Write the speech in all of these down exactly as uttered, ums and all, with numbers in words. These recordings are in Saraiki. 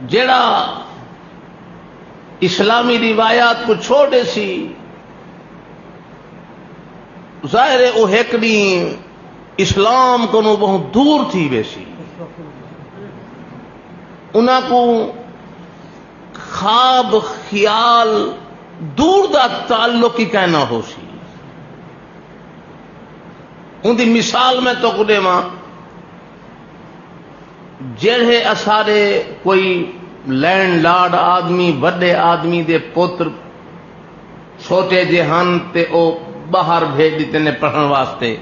جیڑھا اسلامی روایات کوں چھوڑ ݙیسی، ظاہر ہے او ہک ݙینہہ اسلام کنوں ٻہوں دور تھی ویسی۔ انہاں کوں خواب، خیال، دور دا تعلق ہی کائنا ہوسی۔ اوندی مثال میں تہاکوں ݙیواں، جیڑھے اساݙے کوئی لینڈ لارڈ آدمی، وݙے آدمی دے پتر چھوٹے جے ہن تے او ٻاہر بھیج ݙتے نے پڑھݨ واسطے،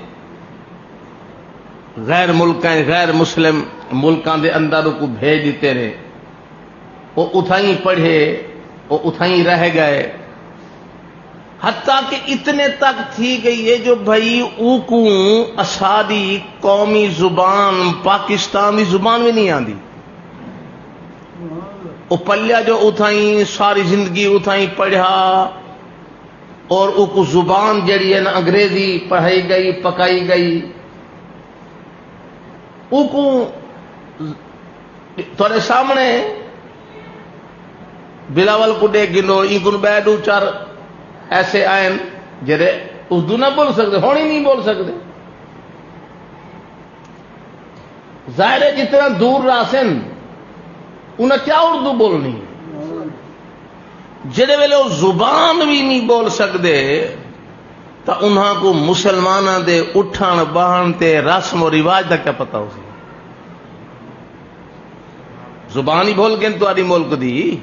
غیر ملکاں، غیر مسلم ملکاں دے اندر اوکوں بھیج ݙتے نے۔ او اتھائیں پڑھے، او اتھائیں رہ ڳئے۔ حتیٰ کہ اتنے تک تھی ڳئی ہے جو بھئی اوکوں اساݙی قومی زبان پاکستان دی زبان وی نہیں آندی۔ او پلیا جو اتھائیں، ساری زندگی اتھائیں پڑھیا، اور اوکوں زبان جیڑھی ہے نا انگریزی پڑھائی ڳئی، پکائی ڳئی۔ اوکوں تہاݙے سامݨے بلاول کوں ݙیکھ گھنو، اینکوں ٻئے ݙو چار ایسے آئن جیڑھے اردو نہ ٻول سڳدے، ہݨ ہی نہیں ٻول سڳدے۔ ظاہر ہے جتنا دور رہسن، انہاں کیا اردو ٻولݨی؟ جیڑھے ویلے او زبان وی نہیں ٻول سڳدے، تاں انہاں کوں مسلماناں دے اٹھݨ ٻہݨ تے رسم و رواج دا کیا پتہ ہوسی؟ زبان ہی بھل ڳن تہاݙی ملک دی۔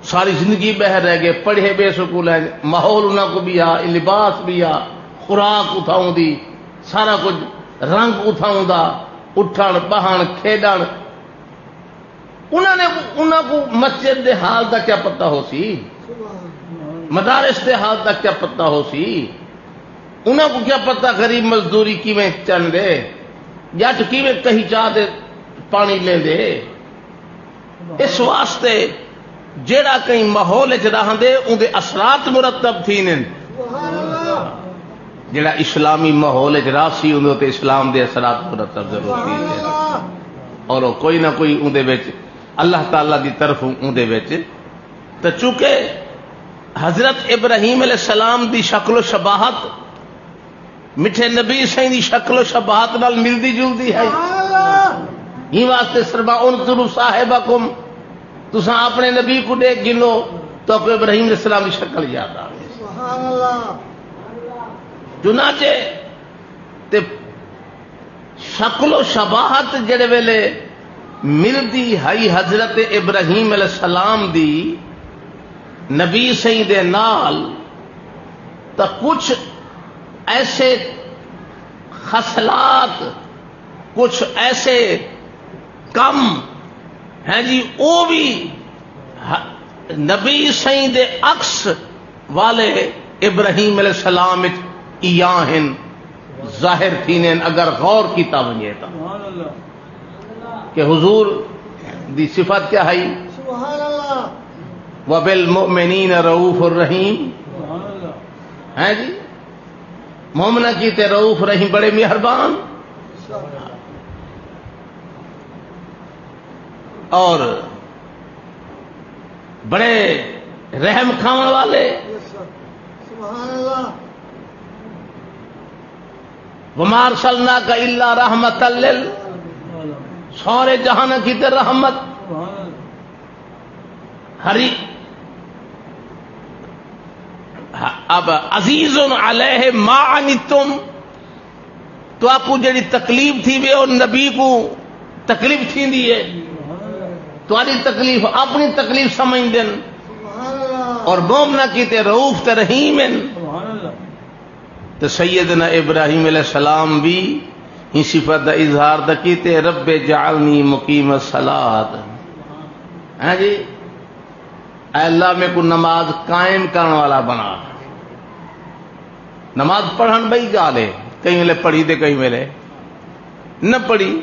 ساری زندگی ٻاہر رہ ڳئے، پڑھے ٻئے سکول ہیں، ماحول انہاں کوں ٻیا، لباس ٻیا، خوراک اتھاؤں دی، سارا کجھ، رنگ اتھاؤں دا، اٹھݨ ٻہݨ کھیݙݨ۔ انہاں نے، انہاں کوں مسجد دے حال دا کیا پتہ ہوسی؟ مدارس دے حال دا کیا پتہ ہوسی؟ انہاں کوں کیا پتہ غریب مزدوری کیویں چن دے، ڄٹ کیویں کہیں چاہ دے پاݨی لیندے۔ اس واسطے جیڑھا کہیں ماحول اچ رہندے، اوندے اثرات مرتب تھیندن۔ جیڑھا اسلامی ماحول اچ رہسی، اوندے اتے اسلام دے اثرات مرتب ضرور تھیندن۔ اور او کوئی نہ کوئی اوندے وچ، اللہ تعالیٰ دی طرفوں اوندے وچ۔ تے چونکہ حضرت ابراہیم علیہ السلام دی شکل و شباہت مٹھے نبی سائیں دی شکل و شباہت نال ملدی جلدی ہے۔ ایں واسطے سرما انظروا صاحبکم، تساں اپݨے نبی کوں ݙیکھ گھنو، تہاکوں ابراہیم علیہ السلام دی شکل یاد آوے۔ چنانچہ تے شکل و شباہت جیڑھے ویلے ملدی ہئی حضرت ابراہیم علیہ السلام دی نبی سئیں دے نال، تاں کچھ ایسے خصلات، کچھ ایسے کم ہیں جی، او وی ہ-، نبی سئیں دے عکس والے ابراہیم علیہ السلام وچ ایاں ہن، ظاہر تھیندے ہن، اگر غور کیتا ونڄے تاں۔ کہ حضور دی صفت کیا ہئی؟ سبحان اللہ۔ وبالمؤمنین رؤوف الرحیم۔ سبحان اللہ۔ ہیں جی؟ مومناں کیتے رؤوف رحیم، بڑے مہربان اور بڑے رحم کھاوݨ والے۔ سبحان اللہ۔ وما ارسلناک الا رحمۃ لل، سارے جہاناں کیتے رحمت۔ ہری، اب عزیز علیہ ما عنتم، تو آپ کو جڑی تکلیف تھی وے، اور نبی کو تکلیف تھیندی ہے، تہاݙی تکلیف اپݨی تکلیف سمجھدن۔ اور مومناں کیتے رؤوف تے رحیم ہن۔ تے سیدنا ابراہیم علیہ السلام بھی ایں صفت دا اظہار دا کیتے، رب اجعلنی مقیم الصلاۃ۔ ہاں جی، اے اللہ میکوں نماز قائم کرݨ والا بݨا۔ نماز پڑھݨ ٻئی ڳالھ ہے، کہیں ویلے پڑھی تے کہیں ویلے نہ پڑھی۔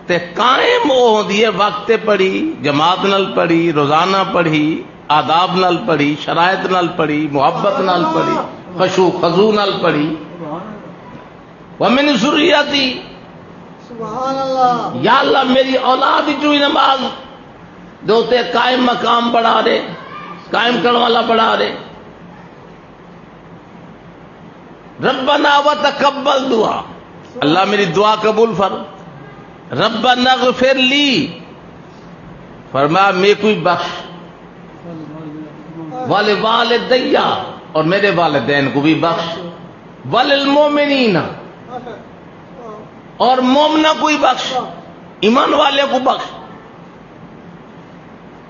تے قائم او ہوندی ہے وقت تے پڑھی، جماعت نال پڑھی، روزانہ پڑھی، آداب نال پڑھی، شرائط نال پڑھی، محبت نال پڑھی، خشوع خضوع نال پڑھی۔ ومن ذریتی، سبحان اللہ۔ یا اللہ میری اولاد وچوں ہی نماز دے اتے قائم مقام بݨا ݙے، قائم کرݨ والا بݨا ݙے۔ ربنا وتقبل دعا، اللہ میری دعا قبول فرما۔ ربنا اغفر لی، فرمایا میکوں وی بخش، ولوالدی، اور میرے والدین کوں وی بخش، وللمؤمنین، اور مومناں کوں وی بخش، ایمان والیاں کوں بخش۔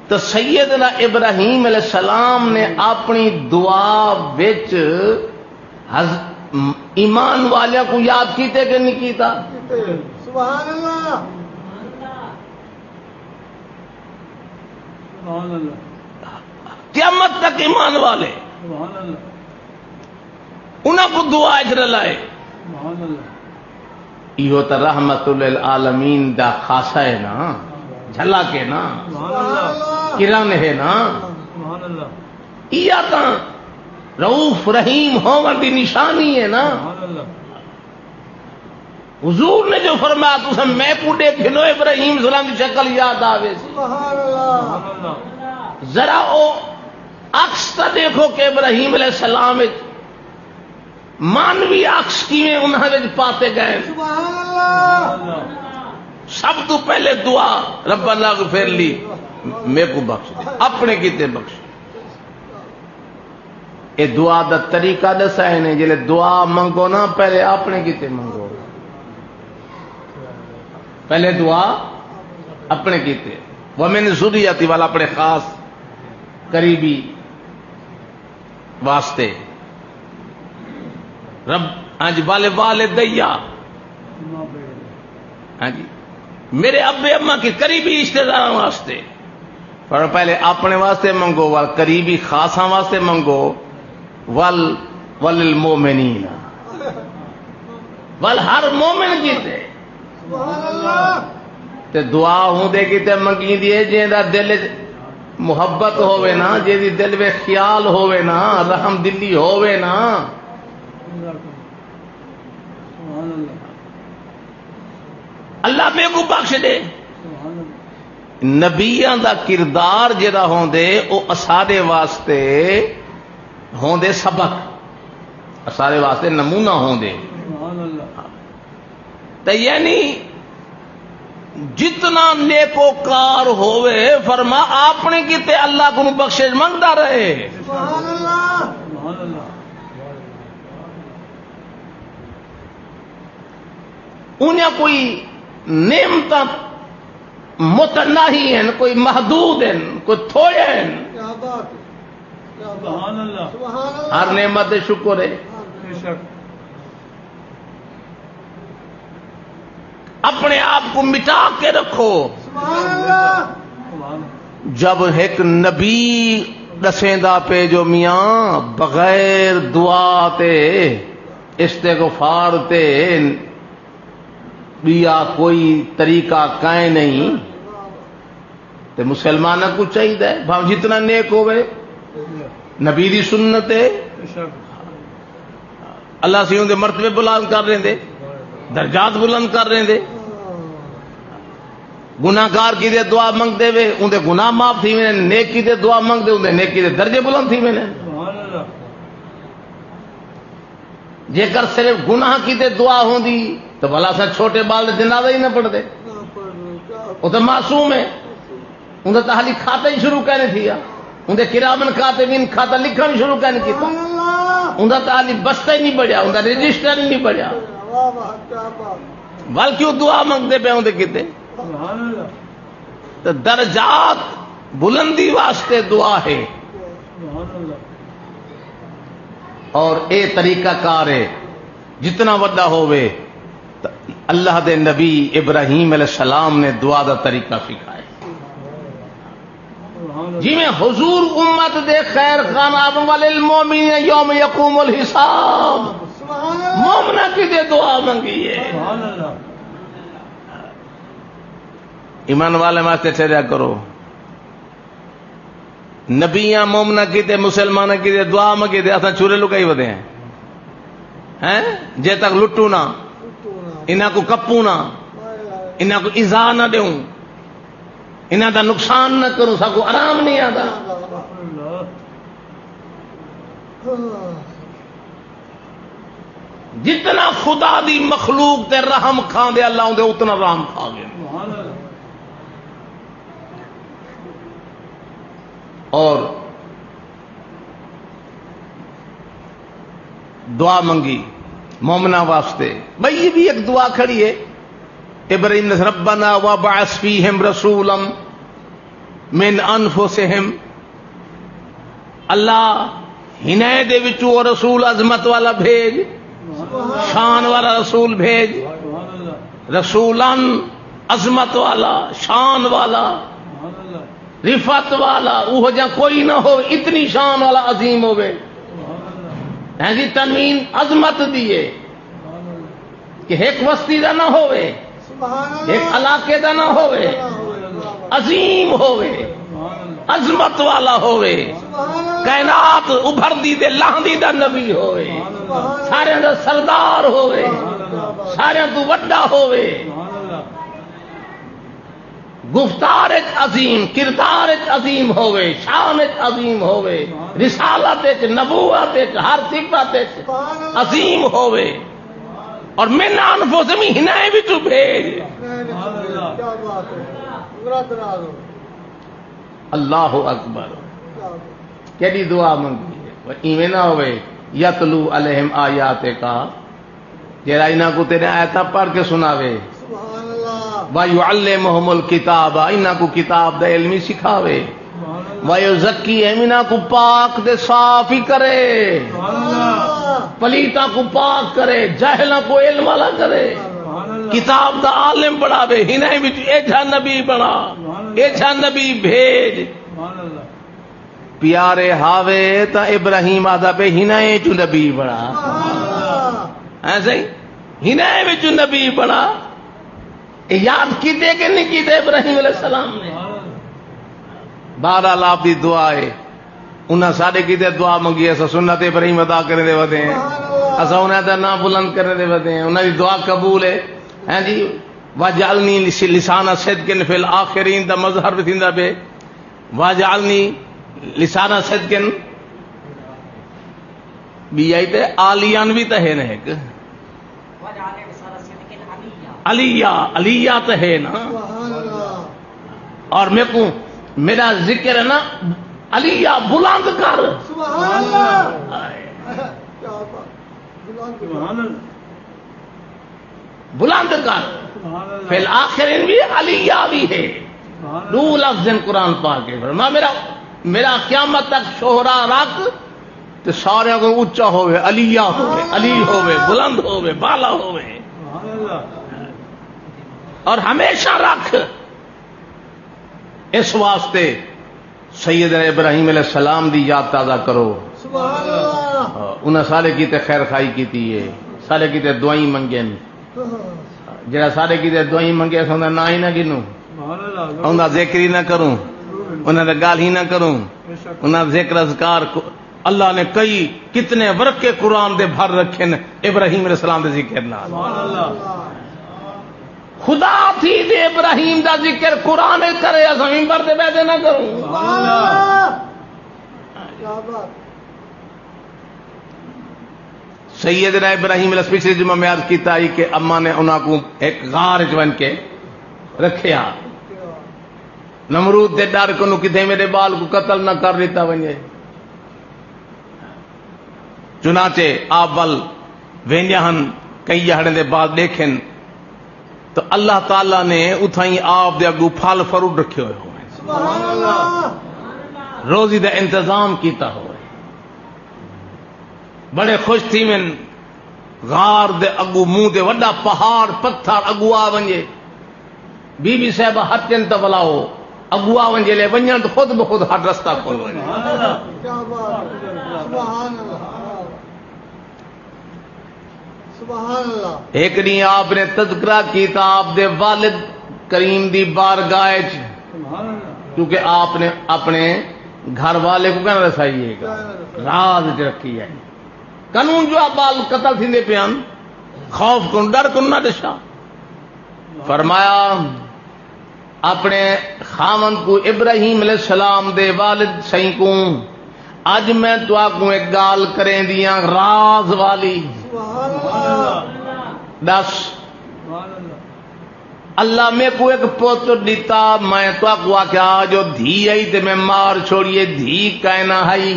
تو سیدنا ابراہیم علیہ السلام نے اپنی دعا وچ حض-، ایمان والیاں کوں یاد کیتے کہ نہیں کیتا؟ سبحان اللہ۔ سبحان اللہ۔ قیامت تک ایمان والے سبحان اللہ۔ انہاں کوں دعا اچ رلائے۔ سبحان اللہ۔ ایہو تاں رحمت للعالمین دا خاصہ ہے نا، جھلک ہے نا، سبحان اللہ۔ کرن ہے نا۔ سبحان اللہ۔ ایہا تاں رؤوف رحیم ہووݨ دی نشانی ہے نا۔ سبحان اللہ۔ حضور نے جو فرمایا، تساں میکوں ݙیکھ گھنو، ابراہیم سلام دی شکل یاد آوے سی۔ سبحان اللہ۔ سبحان اللہ۔ ذرا او عکس تاں ݙیکھو کہ ابراہیم علیہ السلام وچ معنوی عکس کیویں انہاں وچ پاتے ڳئے۔ سبحان اللہ۔ سب توں پہلے دعا، ربنا اغفر لی، میکوں بخش دے، اپݨے کیتے بخش۔ اے دعا دا طریقہ ݙسائے نے، جلے دعا منگو نا، پہلے اپݨے کیتے منگو۔ پہلے دعا اپݨے کیتے، ومن ذریتی، والا اپݨے خاص قریبی واسطے۔ رب، ہاں جی، والے والدیا، ہاں جی، میرے ابے اماں کے قریبی رشتے داراں واسطے۔ پر پہلے اپݨے واسطے منگو، ول قریبی خاصاں واسطے منگو، ول، وللمؤمنین، ول ہر مومن کیتے۔ سبحان اللہ۔ تے دعا ہوندے کیتے منگیندی ہے جیں دا دل وچ محبت ہووے نا، جیں دی دل وچ خیال ہووے نا، رحم دلی ہووے نا۔ سبحان اللہ۔ اللہ میکوں بخش ݙے۔ سبحان اللہ۔ نبیاں دا کردار جیڑھا ہوندے، او اساݙے واسطے ہوندے سبق، اساݙے واسطے نمونہ ہوندے۔ سبحان اللہ۔ تے یعنی جتنا نیکوکار ہووے، فرما اپݨے کیتے اللہ کوں بخشش منگدا رہے۔ سبحان اللہ۔ سبحان اللہ۔ انہاں کوئی نعمتاں متناہی ہن، کوئی محدود ہن، کوئی تھوڑے ہن۔ کیا بات ہے، کیا بات ہے۔ سبحان اللہ۔ سبحان اللہ۔ ہر نعمت دے شکر ہے۔ بے شک۔ اپݨے آپ کو مٹا کے رکھو۔ سبحان اللہ۔ جب ہک نبی ݙسیندا پئے جو میاں بغیر دعا تے استغفار تے ٻیا کوئی طریقہ کائے نہیں۔ تے مسلماناں کوں چاہیدا ہے، بھاویں جتنا نیک ہووے، نبی دی سنت ہے۔ اللہ سئیں اوندے مرتبے بلند کر ݙیندے، درجات بلند کر ݙیندے۔ گناہگار کیتے دعا منگدے وے، اوندے گناہ معاف تھی ویندے، نیک کیتے دعا منگدے، اوندے نیکی دے درجے بلند تھی ویندے۔ جیکر صرف گناہ کیتے دعا ہوندی تاں بھلا اساں چھوٹے ٻال دا جنازہ ہی نہ پڑھدے۔ او تاں معصوم ہے، اوندا تاں حالی کھاتہ ہی شروع کائنی تھیا، اوندے کرامن کاتبین کھاتہ لکھݨ شروع کائنی کیتا، اوندا تاں حالی بستہ ہی نہیں بݨیا، اوندا رجسٹر ہی نہیں بݨیا۔ بلکہ او دعا منگدے پئے اوندے کیتے۔ سبحان اللہ۔ تے درجات بلندی واسطے دعا ہے۔ سبحان اللہ۔ اور اے طریقہ کار ہے، جتنا وݙا ہووے، تے اللہ دے نبی ابراہیم علیہ السلام نے دعا دا طریقہ سکھائے۔ سبحان اللہ۔ جویں حضور امت دے خیر خواہ، وللمؤمنین یوم یقوم الحساب۔ سبحان اللہ۔ مومناں کیتے دعا منگی ہے۔ سبحان اللہ۔ ایمان والے واسطے ٹھہریا کرو۔ نبیاں، مومناں کیتے، مسلماناں کیتے دعا منگے تے اساں چھرے لکائی ودے ہیں۔ ہیں؟ جے تک لٹوں نہ، انہاں کوں کپوں نہ، انہاں کوں ایذا نہ ݙیوں، انہاں دا نقصان نہ کروں، ساکوں آرام نہیں آندا۔ جتنا خدا دی مخلوق تے رحم کھاندے، اللہ اوندے اتنا رحم کھا گئے۔ اور دعا منگی مومناں واسطے۔ بھئی، یہ بھی ایک دعا کھڑی ہے۔ ابراہیم نے، "ربنا وابعث فیہم رسولا من انفسہم"، اللہ، ہنیں دے وچوں او رسول عظمت والا بھیج، شان والا رسول بھیج، رسولاً، عظمت والا، شان والا، رفعت والا، اوہو جا کوئی نہ ہووے، اتنی شان والا عظیم ہووے۔ ہیں جی، تنوین عظمت دی ہے کہ ہک وستی دا نہ ہووے، ہک علاقے دا نہ ہووے، عظیم ہووے، عظمت والا ہووے، کائنات ابھردی تے لہندی دا نبی ہووے، سارے دا سردار ہووے، سارے توں وڈا ہووے۔ گفتار اچ عظیم، کردار اچ عظیم ہووے، شان اچ عظیم ہووے، رسالت اچ، نبوت اچ، ہر صفت اچ عظیم ہووے۔ اور من انفسہم، ہنیں وچوں بھیج۔ اللہ اکبر۔ کیڑی دعا منگی ہے؟ وہ ایویں نہ ہووے، یتلو علیہم آیاتک، جیڑھا انہاں کوں تیرے آیتاں پڑھ کے سناوے۔ سبحان اللہ۔ وَيُعَلِّمُهُمُ الْكِتَابَ، انہاں کوں کتاب دا علم ہی سکھاوے۔ سبحان اللہ۔ وَيُزَكِّيهِمْ، انہاں کوں پاک تے صاف ہی کرے۔ سبحان اللہ۔ پلیتاں کوں پاک کرے، جاہلاں کوں علم والا کرے۔ سبحان اللہ۔ کتاب دا عالم بناوے، ہنیں وچ ایجھا نبی بنا، سبحان اللہ۔ ایجھا نبی بھیج۔ سبحان اللہ۔ پیارے ہاوے تاں ابراہیم آہدا پئے، ہنیں چوں نبی بنا۔ سبحان اللہ۔ ہیں سئیں؟ ہنیں وچوں نبی بنا۔ اے یاد کیتے کہ نہیں کیتے ابراہیم علیہ السلام نے؟ بہرحال، آپ دی دعا ہے۔ انہاں ساڈے کیتے دعا منگی، اساں سنت ابراہیم ادا کریں دے ودے ہیں۔ اساں انہاں دا نام بلند کریں دے ودے ہیں۔ انہاں دی دعا قبول ہے۔ ہیں جی، واجعلنی لس-، لسان صدق فی الاخرین دا مظہر وی تھیندا پئے۔ واجعلنی لسان صدق، ٻی آئی تے عالیان وی تے ہے نا ہک۔ علیا، علیا تے ہے نا۔ سبحان اللہ۔ اور میکوں، میرا ذکر ہے نا، علیا بلند کر۔ سبحان اللہ۔ کیا بات۔ بلند کر۔ سبحان اللہ۔ بلند کر۔ سبحان اللہ۔ فی الاخرین وی علیا وی ہے۔ سبحان اللہ۔ ݙو لفظ ہیں قرآن پاک کے۔ فرما، میرا، میرا قیامت تک شہرا رکھ تے سارے کوں اچا ہووے، علیا ہووے، علی ہووے، بلند ہووے، بالا ہووے۔ سبحان اللہ۔ اور ہمیشہ رکھ۔ اس واسطے سیدنا ابراہیم علیہ السلام دی یاد تازہ کرو۔ سبحان اللہ۔ ہاں، انہاں سارے کیتے خیر خواہی کیتی ہے، سارے کیتے دعائیں منگن۔ جڑا سارے کیتے دعائیں منگے، اساں اوندا ناں ہی نہ گنوں۔ سبحان اللہ۔ اوندا ذکر ہی نہ کروں، انہاں دی ڳالھ ہی نہ کروں، بے شک۔ انہاں ذکر اذکار کو، اللہ نے کئی کتنے ورقے قرآن دے بھر رکھے نے ابراہیم علیہ السلام دے ذکر نال۔ سبحان اللہ۔ خدا تھی تے ابراہیم دا ذکر قرآن کرے، اساں ممبر تے ٻہہ تے نہ کروں۔ سبحان اللہ۔ کیا بات۔ سیدنا ابراہیم علیہ السلام، پچھلے جمعہ میں عرض کیتا ہی کہ اماں نے انہاں کوں ہک غار وچ ونڄ کے رکھیا۔ نمرود دے ݙر کنوں کتھے میݙے ٻال کوں قتل نہ کر ݙتا ونڄے۔ چنانچہ آپ ول ویندیاں ہن، کئی ݙیہاڑیں دے بعد ݙیکھن تو اللہ تعالیٰ نے اتھائیں آپ دے اڳوں پھل فروٹ رکھے ہوئے ہوئے۔ سبحان اللہ۔ روزی دا انتظام کیتا ہوئے۔ بڑے خوش تھیون۔ غار دے اڳوں منہ تے وݙا پہاڑ پتھر اڳوں آ ونڄے۔ بی بی صاحبہ ہٹن تاں ولاؤ، اڳوں آ ونڄے لے ونڄݨ تاں خود بخود ہٹ رستہ کھل ونڄے۔ سبحان اللہ۔ سبحان اللہ۔ سبحان اللہ۔ ہک ݙینہہ آپ نے تذکرہ کیتا آپ دے والد کریم دی بارگاہ اچ، سبحان اللہ۔ کیونکہ آپ نے اپنے گھر والے کوں کہنا رسائی ہے، کہنا رسائی۔ راز اچ رکھی ہے۔ قانون جو آپ ٻال قتل تھیندے پئے ہن، خوف کوں، ݙر کوں نہ ݙسا۔ فرمایا، اپݨے خاوند کوں، ابراہیم علیہ السلام دے والد سئیں کوں، اڄ میں تہاکوں ہک ڳالھ کریندی ہاں، راز والی۔ ݙس۔ اللہ میکوں ہک پتر ݙتا، میں تہاکوں آکھیا جو دھی آئی تے میں مار چھوڑیے، دھی کائنا ہئی۔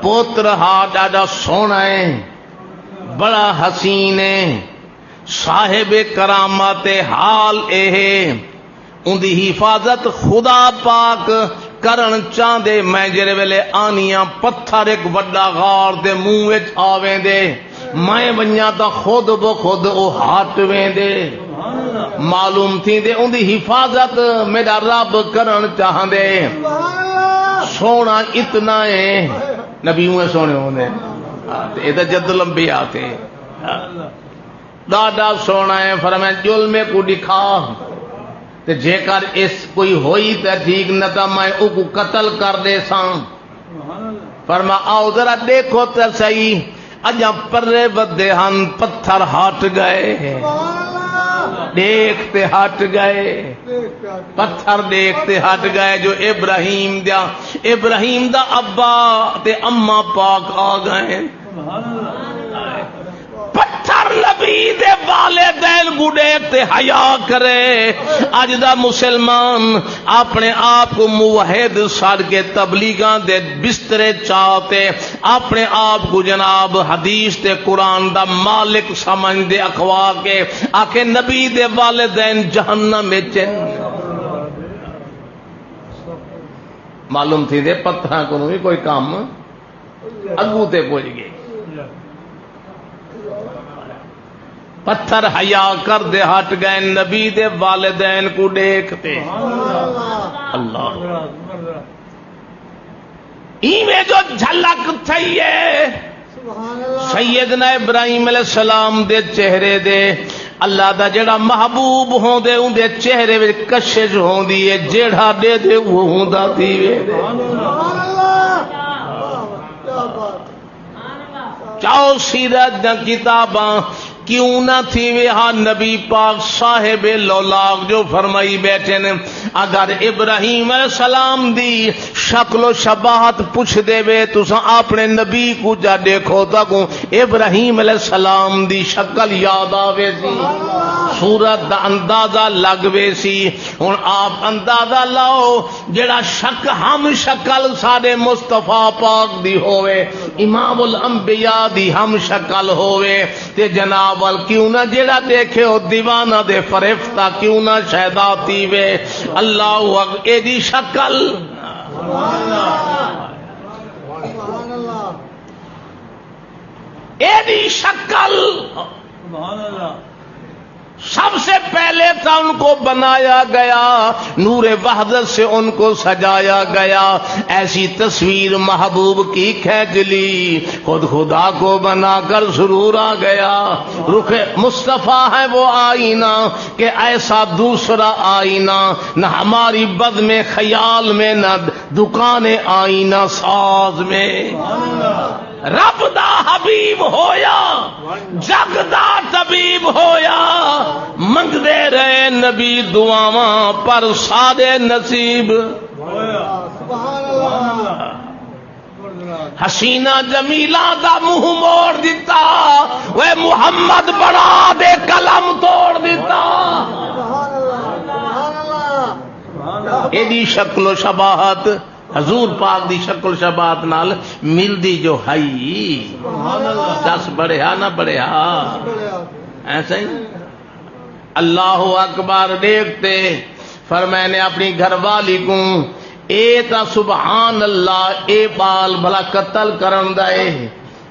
پتر ہا، ݙاڈھا سوہݨا ہے، بڑا حسین ہے، صاحب کرامت ہے۔ حال اے ہے، اوندی حفاظت خدا پاک کرݨ چاہندے۔ میں جیڑھے ویلے آنیاں، پتھر ہک وݙا غار دے منہ وچ آ ویندے، میں ونڄاں تاں خود بخود او ہٹ ویندے۔ معلوم تھیندے اوندی حفاظت میݙا رب کرݨ چاہندے۔ سوہݨا اتنا ہے، نبی اونویں سوہݨے ہوندے۔ ہاں، تے اے تاں جد الانبیاء تھئے۔ ݙاڈھا سوہݨا ہے، فرمایا، ڄل میکوں ݙکھا، تے جیکر اس کوئی ہوئی تاں ٹھیک، نہ تاں میں اوکوں قتل کر ݙیساں۔ فرما، آؤ ذرا ݙیکھو تاں سہی۔ اڄاں پرے ودھے ہن، پتھر ہٹ ڳئے، ݙیکھ تے ہٹ ڳئے، پتھر ݙیکھ تے ہٹ ڳئے جو ابراہیم دا، ابراہیم دا ابا تے اماں پاک آ ڳئے۔ پتھر نبی دے والدین کوں ݙیکھ تے حیا کرے۔ اڄ دا مسلمان اپݨے آپ کوں موحد سݙ کے تبلیغاں دے بسترے چا تے اپݨے آپ کوں جناب حدیث تے قرآن دا مالک سمجھ دے اکھوا کے آکھے، نبی دے والدین جہنم وچ ہن۔ معلوم تھیندے پتھراں کوں وی کوئی کم اڳوں تے پڄ ڳئے۔ پتھر حیا کر دے ہٹ ڳئے نبی دے والدین کوں ݙیکھ تے۔ اللہ۔ ایویں جو جھلک تھئی ہے سیدنا ابراہیم علیہ السلام دے چہرے دے۔ اللہ دا جیڑھا محبوب ہوندے، اوندے چہرے وچ کشش ہوندی ہے، جیڑھا ݙیہدے، اوہو ہوندا تھی ویندے۔ چاؤ سیرت دیاں کتاباں، کیوں نہ تھیوے ہا نبی پاک صاحب لولاک جو فرمائی بیٹھے نے، اگر ابراہیم علیہ السلام دی شکل و شباہت پچھدے وے، تساں اپݨے نبی کوں جا ݙیکھو، تہاکوں ابراہیم علیہ السلام دی شکل یاد آویسی، صورت دا اندازہ لڳ ویسی۔ ہݨ آپ اندازہ لاؤ، جیڑھا شک ہم شکل ساݙے مصطفیٰ پاک دی ہووے، امام الانبیاء دی ہم شکل ہووے، تے جناب ول کیوں نہ جیڑھا ݙیکھے او دیوانہ دے فریفتا کیوں نہ شیدا تھیوے۔ اللہ اک-، ایݙی شکل، ایݙی شکل۔ سب سے پہلے تو ان کو بنایا گیا، نور وحدت سے ان کو سجایا گیا۔ ایسی تصویر محبوب کی کھینچ لی، خود خدا کو بنا کر سرور آ گیا۔ رخ مصطفیٰ ہے وہ آئینہ کہ ایسا دوسرا آئینہ نہ ہماری بزم خیال میں، نہ دکان آئینہ ساز میں۔ رب دا حبیب ہویا، جگ دا طبیب ہویا، منگدے رہے نبی دعاواں پر ساݙے نصیب۔ حسینہ جمیلہ دا منہ موڑ ݙتا، وے محمد بݨا دے قلم توڑ ݙتا۔ ایݙی شکل و شباہت حضور پاک دی شکل شباہت نال ملدی جو ہئی۔ سبحان اللہ۔ دس بڑھیا نہ بڑھیا؟ بڑھیا۔ ایسے ہی؟ اللہ اکبر ݙیکھ تے فرمائے نے اپݨی گھر والی کوں، اے تاں سبحان اللہ، اے ٻال بھلا قتل کرݨ دا اے،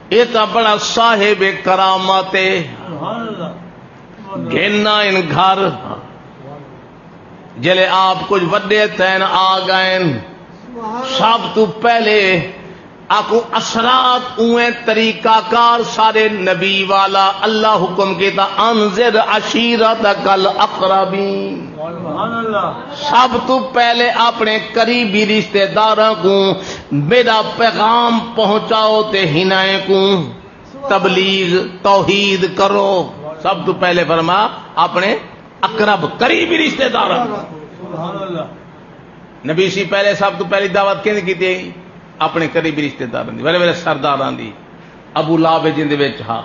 اے تاں بڑا صاحب کرامت اے۔ سبحان اللہ۔ گھن آئن گھر، جلے آپ کچھ وݙے تھئن آ ڳئن، سب توں پہلے آکوں اثرات اوئیں طریقہ کار سارے نبی والا اللہ حکم کیتا، انذر عشیرتک الاقربین۔ سبحان اللہ۔ سب توں پہلے اپݨے قریبی رشتہ داراں کوں میݙا پیغام پہنچاؤ تے ہنائیں کوں تبلیغ توحید کرو۔ سب توں پہلے فرما اپݨے اقرب، قریبی رشتہ داراں۔ سبحان اللہ۔ نبی سی پہلے، سب تو پہلی دعوت کیندی کیتی؟ اپنے قریبی رشتہ داراں دی، وڈے وڈے سرداراں دی۔ ابو لہب جیندے وچ ہا۔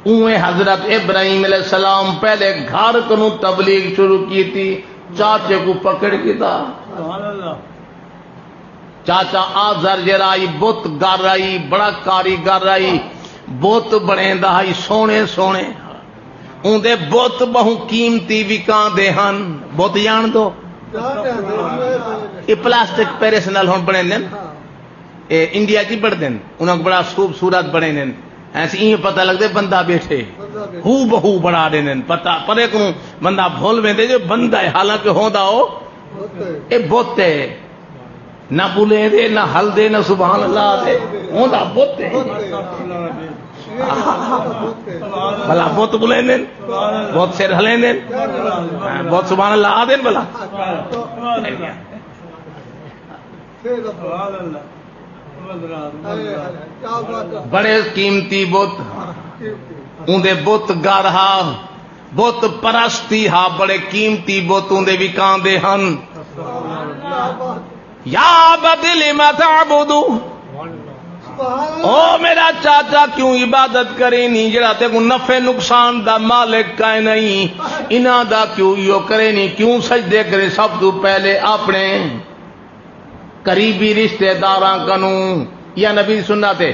اوویں حضرت ابراہیم علیہ السلام پہلے گھر کنوں تبلیغ شروع کیتی، چاچے کوں پکڑ گھدا۔ سبحان اللہ۔ چاچا آزر جیڑھا ہئی، بت گر ہئی، بڑا کاریگر ہئی، بت بݨیندا ہئی سوہݨے سوہݨے۔ اوندے بت ٻہوں قیمتی وکاندے ہن۔ بت ڄاݨدو؟ اے پلاسٹک پیرس نال ہݨ بݨیندن۔ اے انڈیا چ بݨدن، انہاں کوں بڑا خوبصورت بݨیندن۔ ایسے ایں پتہ لڳدے بندہ ٻیٹھے، ہو بہو بݨا ݙیندن۔ پتہ پرے کنوں بندہ بھل ویندے جو بندہ ہے، حالانکہ ہوندا او اے بت ہے۔ نہ ٻلیندے، نہ ہلدے، نہ سبحان اللہ آہدے، ہوندا بت ہے۔ بھلا بت ٻلیندن، بت سر ہلیندن، بت سبحان اللہ آہدن بھلا؟ سبحان اللہ۔ بڑے قیمتی بت، اوندے بت گر ہا، بت پرستی ہا، بڑے قیمتی بت اوندے وکاندے ہن۔ یا ابت لم تعبد، او میرا چاچا، کیوں عبادت کرینی جڑا تیکوں نفع نقصان دا مالک کائے نہیں؟ انہاں دا کیوں ایہو کرینی؟ کیوں سجدے کرے؟ سب توں پہلے اپنے قریبی رشتہ داراں کنوں۔ یا نبی دی سنت ہے۔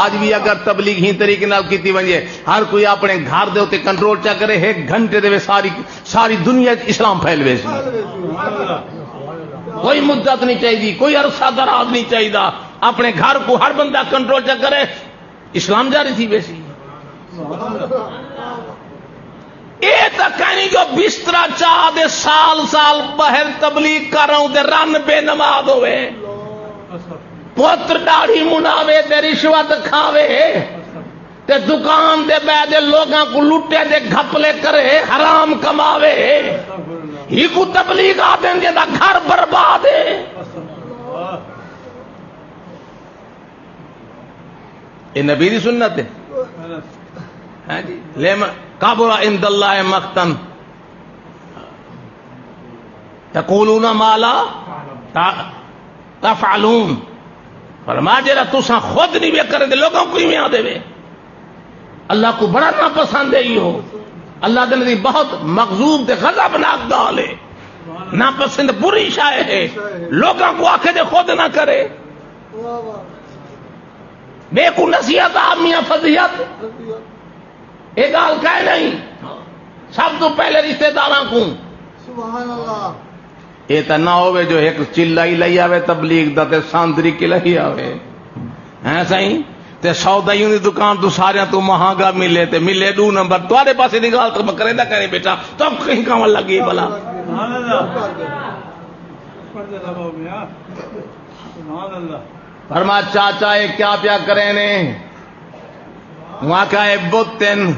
اڄ وی اگر تبلیغ ہی طریقے نال کیتی ونڄے، ہر کوئی اپنے گھر دے اتے کنٹرول چا کرے، ہک گھنٹے دے وچ ساری، ساری دنیا وچ اسلام پھیل ویسی۔ کوئی مدت نہیں چاہیدی، کوئی عرصہ دراز نہیں چاہیدا۔ اپنے گھر کوں ہر بندہ کنٹرول چا کرے، اسلام جاری تھی ویسی۔ اے تاں کائنی جو بسترا چا تے سال سال ٻاہر تبلیغ کر آؤں تے رن بے نماز ہووے، پتر ݙاڑھی مناوے تے رشوت کھاوے، تے دکان تے ٻہہ تے لوکاں کوں لٹے تے گھپلے کرے، حرام کماوے۔ ہیکوں تبلیغ آہدن جیندا گھر برباد ہے۔ اے نبی دی سنت ہے۔ ہاں جی، لم کبر عند اللہ مقتا تقولون ما لا تا-، تفعلون۔ فرمایا جیڑھا تساں خود نہیں وے کرے تے لوکاں کوں کیویں آہدے وے؟ اللہ کوں بڑا ناپسند ہے ایہو۔ اللہ دے نزدیک بہت مغضوب تے غضبناک ڳالھ ہے۔ ناپسند بری شے ہے۔ لوکاں کوں آکھے تے خود نہ کرے۔ ٻئے کوں نصیحت، عامیہ فضیحت، اے ڳالھ کائے نہیں۔ سب توں پہلے رشتہ داراں کوں۔ سبحان اللہ۔ اے تاں نہ ہووے جو ہک چلا ہی لئی آوے تبلیغ دا تے ساندری کلائی آوے۔ ہیں سائیں؟ تے سودا ہی اوندی دکان توں ساریاں توں مہانگا ملے تے ملے ݙو نمبر۔ تہاݙے پاسے دی ڳالھ تاں میں کریندا کائنی ٻیٹھا، تاں کہیں کاوݨ لڳی بھلا۔ سبحان اللہ۔ سبحان اللہ۔ فرمایا، چاچا، اے کیا پیا کرینے؟ اوں آکھیا، اے بت ہن۔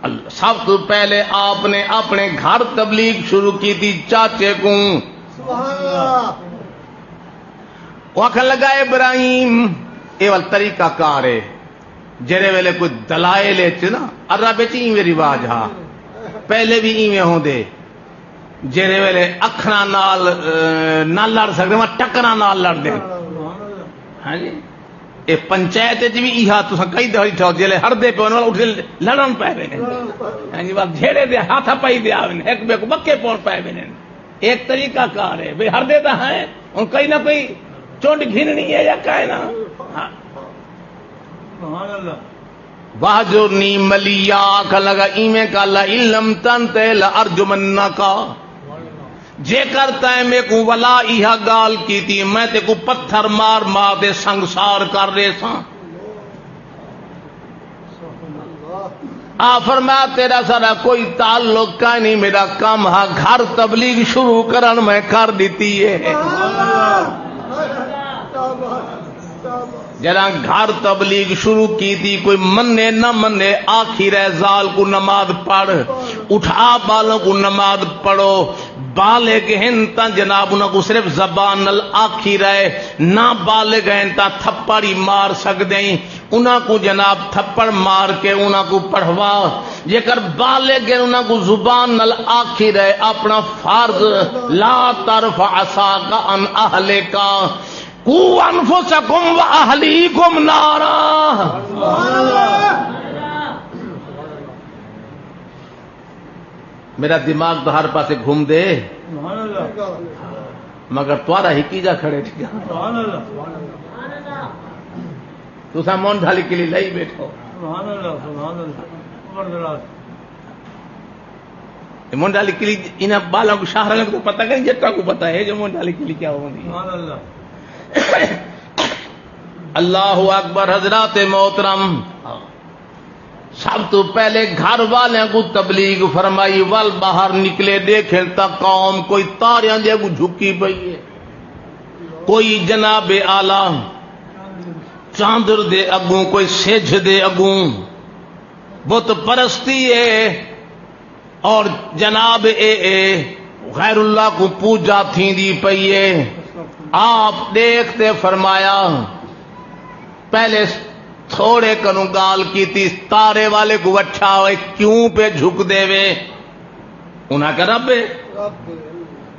ال-، سب توں پہلے آپ نے اپنے گھر تبلیغ شروع کیتی، چاچے کوں۔ سبحان اللہ۔ او آکھن لگا، ابراہیم، اے ول طریقہ کار ہے۔ جیڑھے ویلے کوئی دلائل اچ نا، عرب اچ ایویں رواج ہا، پہلے وی ایویں ہوندے۔ جیڑھے ویلے اکھڑاں نال، اے، نہ لڑ سڳدے، وہاں ٹکراں نال لڑدے۔ ہاں جی، اے پنچایت اچ وی ایہا تساں کئی دفعہ ݙٹھا، جیڑھے ہڑدے پئے ہوندن، اٹھ کے لڑݨ پئے ویندن۔ ہاں جی، بس جھیڑے دے ہتھ پائی دے آوندن، ہک ٻئے کوں ٻکے پوݨ پئے ویندن۔ ایک طریقہ کار ہے، بھئی ہڑدے تاں ہیں، ہݨ کئی نہ کئی چنڈ گھنݨی ہے یا کائے نہ۔ ہاں۔ سبحان اللہ۔ واہجرنی ملیہ، آکھن لگا، ایویں کر، لئن لم تنتہ لارجمنک۔ جیکر تیں میکوں ولا ایہا ڳالھ کیتی، میں تیکوں پتھر مار مار تے سنگسار کر ݙیساں۔ آ فرمایا، تیرا سارا کوئی تعلق کائنی، میرا کم ہا گھر تبلیغ شروع کرݨ، میں کر ݙتی ہے۔ جݙاں گھر تبلیغ شروع کیتی، کوئی منے نہ منے، آکھی رہے، زال کوں نماز پڑھ، اٹھا ٻالوں کوں نماز پڑھو۔ بالغ ہن تاں جناب انہاں کوں صرف زبان نال آکھی رہے، نابالغ ہن تاں تھپڑ ہی مار سڳدیں۔ انہاں کوں جناب تھپڑ مار کے انہاں کوں پڑھوا۔ جیکر بالغ ہن، انہاں کوں زبان نال آکھی رہے، اپنا فرض، لا ترفع عصاک عن اہلک، قوا انفسکم و اہلیکم نارا۔ میرا دماغ تو ہر پاسے گھم دے، سبحان اللہ۔ مگر تہاݙا ہکی جا کھڑے، ٹھیک ہے؟ سبحان اللہ۔ تساں منڈھ والی کلی لائی بیٹھو۔ سبحان اللہ، سبحان اللہ۔ زبردست۔ اے منڈھ والی کلی، انہاں ٻالاں کوں، شاہ رنگت کوں پتہ کائنی، جٹاں کوں پتہ ہے جو منڈھ والی کلی کیا ہوندی ہے۔ سبحان اللہ۔ اللہ اکبر، حضرات محترم۔ سب توں پہلے گھر والیاں کوں تبلیغ فرمائی، ول باہر نکلے، ݙیکھن تاں قوم کوئی تاریاں دے اڳوں جھکی پئی ہے، کوئی جناب اعلیٰ چاندر دے اڳوں، کوئی سجھ دے اڳوں، بت پرستی ہے۔ اور جناب اے، اے غیر اللہ کوں پوجا تھیندی پئی ہے۔ آپ ݙیکھ تے فرمایا، پہلے تھوڑے کنوں ڳالھ کیتی، تارے والے کوں وٹھا ہوئے، کیوں پئے جھکدے وے؟ انہاں آکھیا، رب ہے۔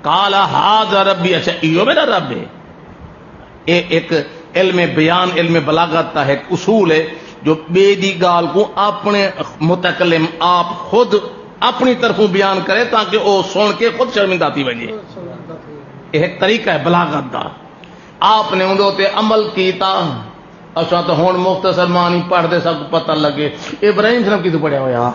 قال ھذا ربی، اچھا، ایہو میرا رب ہے۔ اے ایک علم بیان، علم بلاغت دا ایک اصول ہے جو ٻئے دی ڳالھ کوں اپݨے متکلم آپ خود اپݨی طرفوں بیان کرے تاکہ او سݨ کے خود شرمندہ تھی ونڄے۔ اے ایک طریقہ ہے بلاغت دا۔ آپ نے اوندے تے عمل کیتا۔ اساں تاں ہݨ مختصر معنی پڑھ دے ساکوں پتہ لڳے۔ ابراہیم سلام کتھوں پڑھیا ہویا؟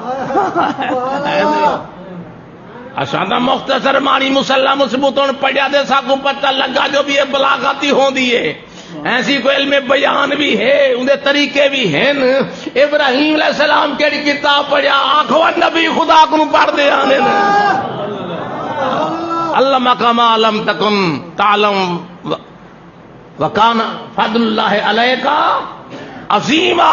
اساں تاں مختصر معنی مسلم مثبت ہݨ پڑھیا تے ساکوں پتہ لڳا جو بھی اے بلاغت ہی ہوندی ہے۔ ایسی کوئی علم بیان بھی ہے، اوندے طریقے بھی ہن۔ ابراہیم علیہ السلام کیڑھی کتاب پڑھیا؟ آکھو نبی خدا کوں پڑھ دے آندے نے۔ علمک ما لم تکن تعلم و، وکان فضل اللہ علیک عظیما۔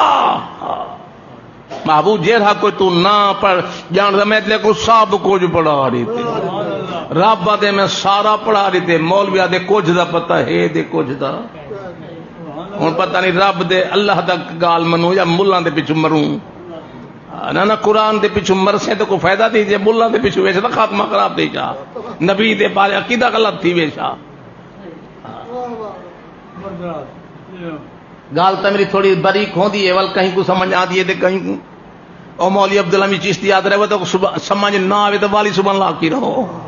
محبوب، جیڑھا کوئی توں نہ پڑھ ڄاݨدا، میں تیکوں سب کجھ پڑھا ݙتے۔ رب آہدے میں سارا پڑھا ݙتے، مولوی آہدے کجھ دا پتہ ہے تے کجھ دا۔ ہݨ پتہ نہیں رب دے، اللہ دا ڳالھ منوں یا ملاں دے پچھوں مروں۔ نہ، نہ، قرآن دے پچھوں مرسیں تاں کوئی فائدہ تھی، جے ملاں دے پچھوں ویسے تاں خاتمہ خراب تھی جا، نبی دے بارے عقیدہ غلط تھی ویسا۔ ڳالھ تاں میری تھوڑی باریک ہوندی ہے، ول کہیں کوں سمجھ آندی ہے تے کہیں کوں۔ او مولوی عبدالحمید چشتی آہدا رہے، تاں سب-، سمجھ نہ آوے تاں والی سبحان اللہ آکھی رہو۔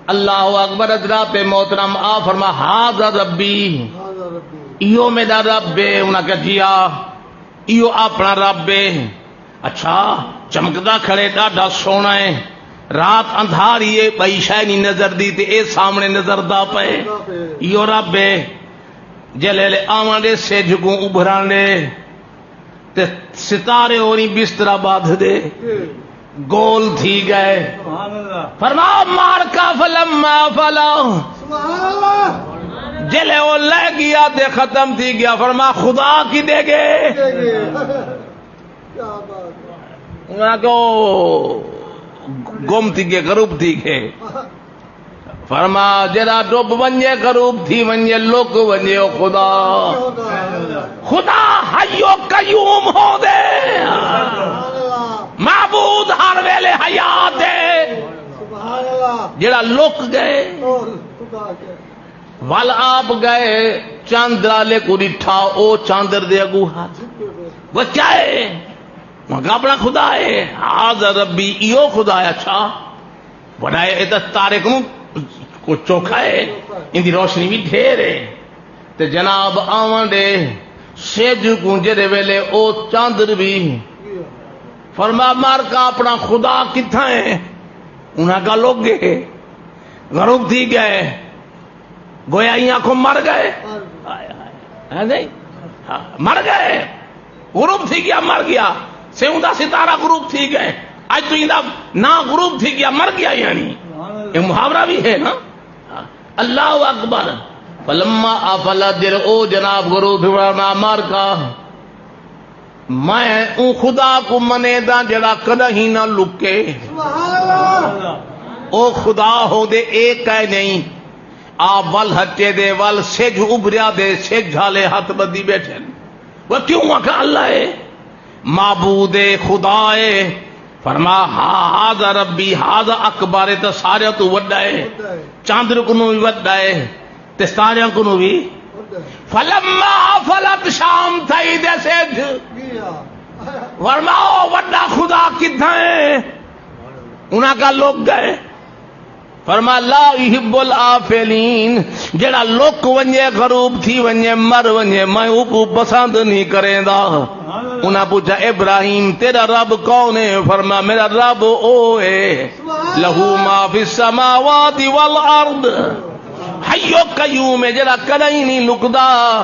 اللہ اکبر۔ حضرات محترم، آ فرما، ھذا ربی، ایہو میرا رب ہے۔ انہاں کہیا، جی آ، ایہو اپݨا رب ہے۔ اچھا، چمکدا کھڑے، ݙاڈھا سوہݨا ہے۔ رات اندھاری ہے، ٻئی شے نہیں نظر دی، تے اے سامݨے نظر دا پئے۔ ایہو رب ہے۔ جلیلے آوݨ ݙے، سجھ کوں ابھرݨ ݙے، تے ستارے ہوریں بسترا ٻدھ ݙے، گول تھی ڳئے۔ سبحان اللہ۔ فرمایا، مار کا فلما فلا۔ سبحان اللہ۔ جلے او لہہ ڳیا تے ختم تھی ڳیا، فرمایا، خدا کݙے ڳئے؟ کیا بات ہے۔ انہاں آکھیا گم تھی ڳئے، غروب تھی ڳئے۔ فرما، جیڑھا ڈب ونڄے، غروب تھی ونڄے، لک ونڄے، او خدا۔ خدا حی و قیوم ہوندے۔ معبود ہر ویلے حیات ہے۔ جیڑھا لک ڳئے۔ ول آپ ڳئے، چندر آلے کوں ݙٹھا، او چندر دے اڳوں ہتھ وچائے۔ میں کہا، اپݨا خدا ہے، ھذا ربی، ایہو خدا ہے۔ اچھا، وݙا ہے، اے تاں تارے کوں کو چوکھا ہے، ایندی روشنی بھی ڈھیر ہے۔ تے جناب آوݨ ݙے، سجھ کوں جیڑھے ویلے او چندر بھی۔ فرما، مار کا اپݨا خدا کتھاں ہے؟ انہاں آکھیا لک ڳئے، غروب تھی ڳئے۔ گویا ایں آکھو مر ڳئے۔ ہائے ہائے۔ ہے نہیں؟ ہاں، مر ڳئے۔ غروب تھی ڳیا، مر ڳیا۔ سیوں دا ستارہ غروب تھی ڳئے۔ اڄ توں ایندا ناں غروب تھی ڳیا، مر ڳیا یعنی۔ اے محاورہ بھی ہے نا۔ ہاں۔ اللہ اکبر۔ فلما افل، جیڑھے او جناب غروب تھی ڳیا، مار کا۔ میں اوں خدا کوں منینداں جیڑھا کݙاہیں نہ لکے۔ سبحان اللہ۔ او خدا ہوندے اے کائے نہیں۔ آ ول ہٹے دے، ول سجھ ابھریا دے، سجھ آلے ہتھ ٻدھی ٻیٹھن۔ وہ کیوں آکھا اللہ ہے؟ معبود ہے، خدا ہے۔ فرما، ہا، ہذا ربی، ہذا اکبر ہے، تے سارے تو وڈا ہے۔ چاندر کنوں بھی وڈا ہے، تے سارے کنوں بھی۔ فلما افلت، شام تھئی دے سجھ۔ فرما، او وڈا خدا کتھاں ہے؟ انہاں کا لوگ گئے۔ فرما، لا احب الآفلین، جڑا لک ونجے، غروب تھی ونجے، مر ونجے، میں اوکوں پسند نہیں کریندا۔ انہاں پوچھا، ابراہیم، تیرا رب کون ہے؟ فرما، میرا رب او ہے، لہ ما فی السماوات والارض، حی قیوم ہے، جڑا کدی نہیں لکدا۔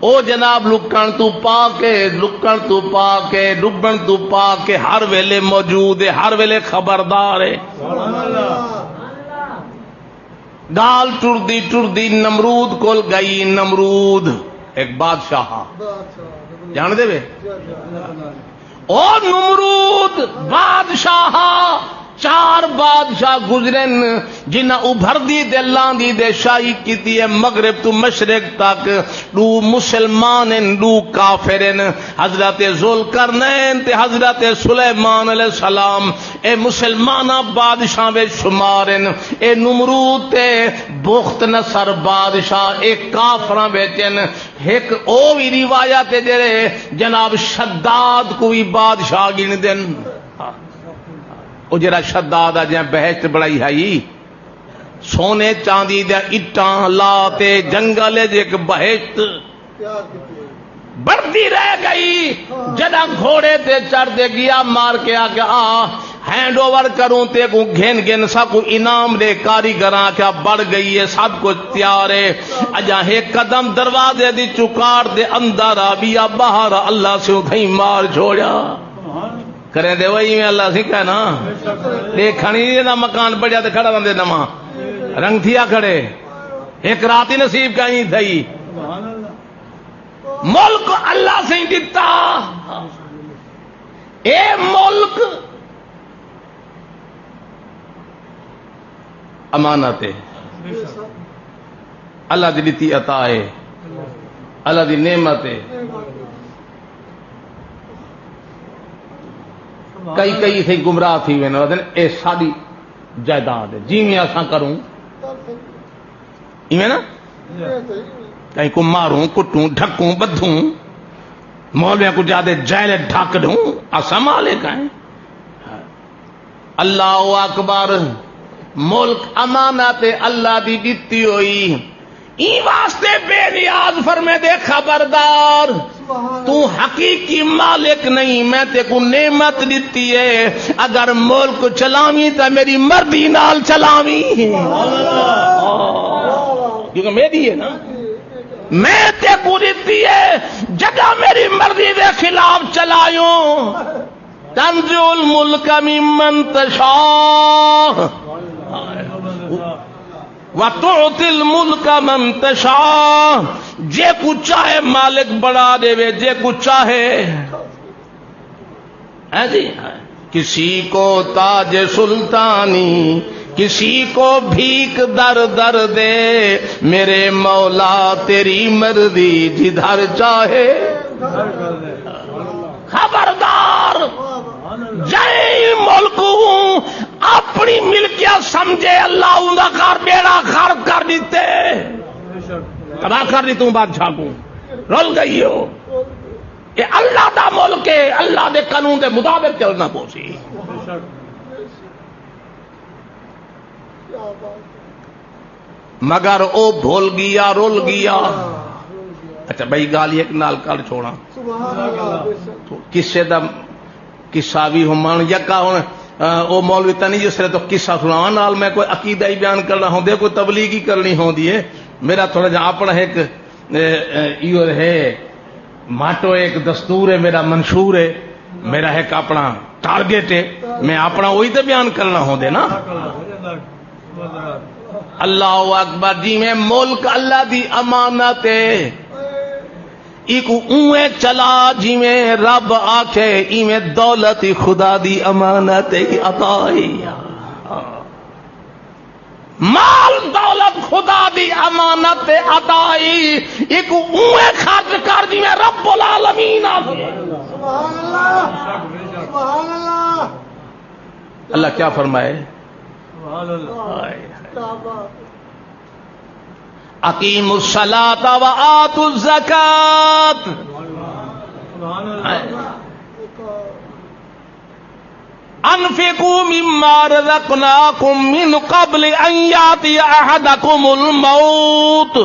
او جناب، لکݨ توں پاک ہے، لکݨ توں پاک ہے، ݙبݨ توں پاک ہے، ہر ویلے موجود ہے، ہر ویلے خبردار ہے۔ ڳالھ ٹردی ٹردی نمرود کول ڳئی۔ نمرود ہک بادشاہ ہا، ڄاݨدے وے؟ او نمرود بادشاہ، چار بادشاہ گزرن، جنہاں ابھردی تے لاندی تے شاہی کیتی ہے، مغرب توں مشرق تک۔ ݙو مسلمان ہن، ݙو کافر ہن، حضرت ذوالقرنین تے حضرت سلیمان علیہ السلام۔ اے مسلماناں بادشاہ وچ شمار ہن۔ اے نمرود تے بخت نصر بادشاہ، اے کافراں وچ ہن۔ ہک او وی روایت ہے، جڑے جناب شداد کوں وی بادشاہ ڳݨدن۔ او جڑا شداد آ، جیں بہشت بݨائی ہئی، سونے چاندی دیاں اٹاں لا تے جنگل اچ ہک بہشت بݨدی رہ ڳئی۔ جݙاں گھوڑے تے چڑھ تے ڳیا، مار کے آکھیا، آ، ہینڈ اوور کروں تیکوں، گھن گھن ساکوں انعام ݙے۔ کاریگراں آکھیا، بݨ ڳئی ہے، سب کجھ تیار ہے۔ اڄاں ہک قدم دروازے دی چکاٹ دے اندر آ، ٻیا ٻاہر آ، اللہ سیوں تھئیں مار چھوڑیا۔ کریندے او ایویں اللہ سئیں کہنا۔ ݙیکھݨ ہی دا مکان بݨیا تے کھڑا رہندے نواں۔ رنگ تھیا کھڑے۔ ہک رات ہی نصیب کہیں تھئی۔ ملک اللہ سئیں ݙتا۔ اے ملک امانت ہے۔ اللہ دی ݙتی عطا ہے۔ اللہ دی نعمت ہے۔ کئی کئی اتھے گمراہ تھی ویندے، آہدن، اے ساݙی جائیداد ہے، جیویں اساں کروں۔ ایویں نا؟ کہیں کوں ماروں، کٹوں، ڈھکوں، ٻدھوں، مولویاں کوں جا تے جیل ڈھک ݙوں، اساں مالک ہیں۔ اللہ اکبر۔ ملک امانت ہے، اللہ دی ݙتی ہوئی۔ ایں واسطے بے نیاز فرمیندے، خبردار، توں حقیقی مالک نہیں، میں تیکوں نعمت ݙتی ہے، اگر ملک چلاویں تاں میری مرضی نال چلاویں۔ کیونکہ میری ہے نا، میں تیکوں ݙتی ہے، جݙاں میری مرضی دے خلاف چلائیوں، تنزع الملک ممن تشاء وتعطی الملک من تشاء، جیکوں چاہے مالک بݨا ݙیوے، جیکوں چاہے۔ ہیں جی؟ کسی کو تاج سلطانی، کسی کو بھیک در در دے، میرے مولا تیری مرضی جدھر چاہے۔ خبردار، جئیں ملک کوں اپݨی ملکیت سمجھے، اللہ اوندا گھر ٻیڑا غرق کر ݙتے، تباہ کر ݙتوں بادشاہ کوں، رل ڳئی ہو۔ اے اللہ دا ملک ہے، اللہ دے قانون دے مطابق چلݨا پوسی۔ مگر او بھل ڳیا، رل ڳیا۔ اچھا، ٻئی ڳالھ ہک نال کر چھوڑاں۔ قصے دا قصہ وی ہمن یکا ہن، آ، او مولوی تاں نہیں جس طرح تو قصہ سݨاوݨ نال میں کوئی عقیدہ ہی بیان کرݨا ہوندے، کوئی تبلیغ ہی کرݨی ہوندی ہے۔ میرا تھوڑا جہا اپݨا ہک اے، اے، ایہو ہے، ماٹو ہے، ایک دستور ہے، میرا منشور ہے، میرا ایک اپݨا ٹارگٹ ہے، میں اپݨا وہی تے بیان کرݨا ہوندے نا۔ اللہ اکبر، جیویں ملک اللہ دی امانت ہے، ایکوں اونویں چلا جیویں رب آکھے، ایویں دولت ہی خدا دی امانت ہے، عطا ہے۔ مال دولت خدا دی امانت تے عطا ای، ایکوں اونویں خرچ کر جیویں رب العالمین آکھے۔ سبحان اللہ، سبحان اللہ۔ اللہ کیا فرمائے؟ سبحان اللہ۔ ہائے۔ کیا بات ہے۔ اقیموا الصلاۃ و آتوا الزکوۃ۔ سبحان اللہ۔ انفقوا مما رزقناکم من قبل ان یاتی احدکم الموت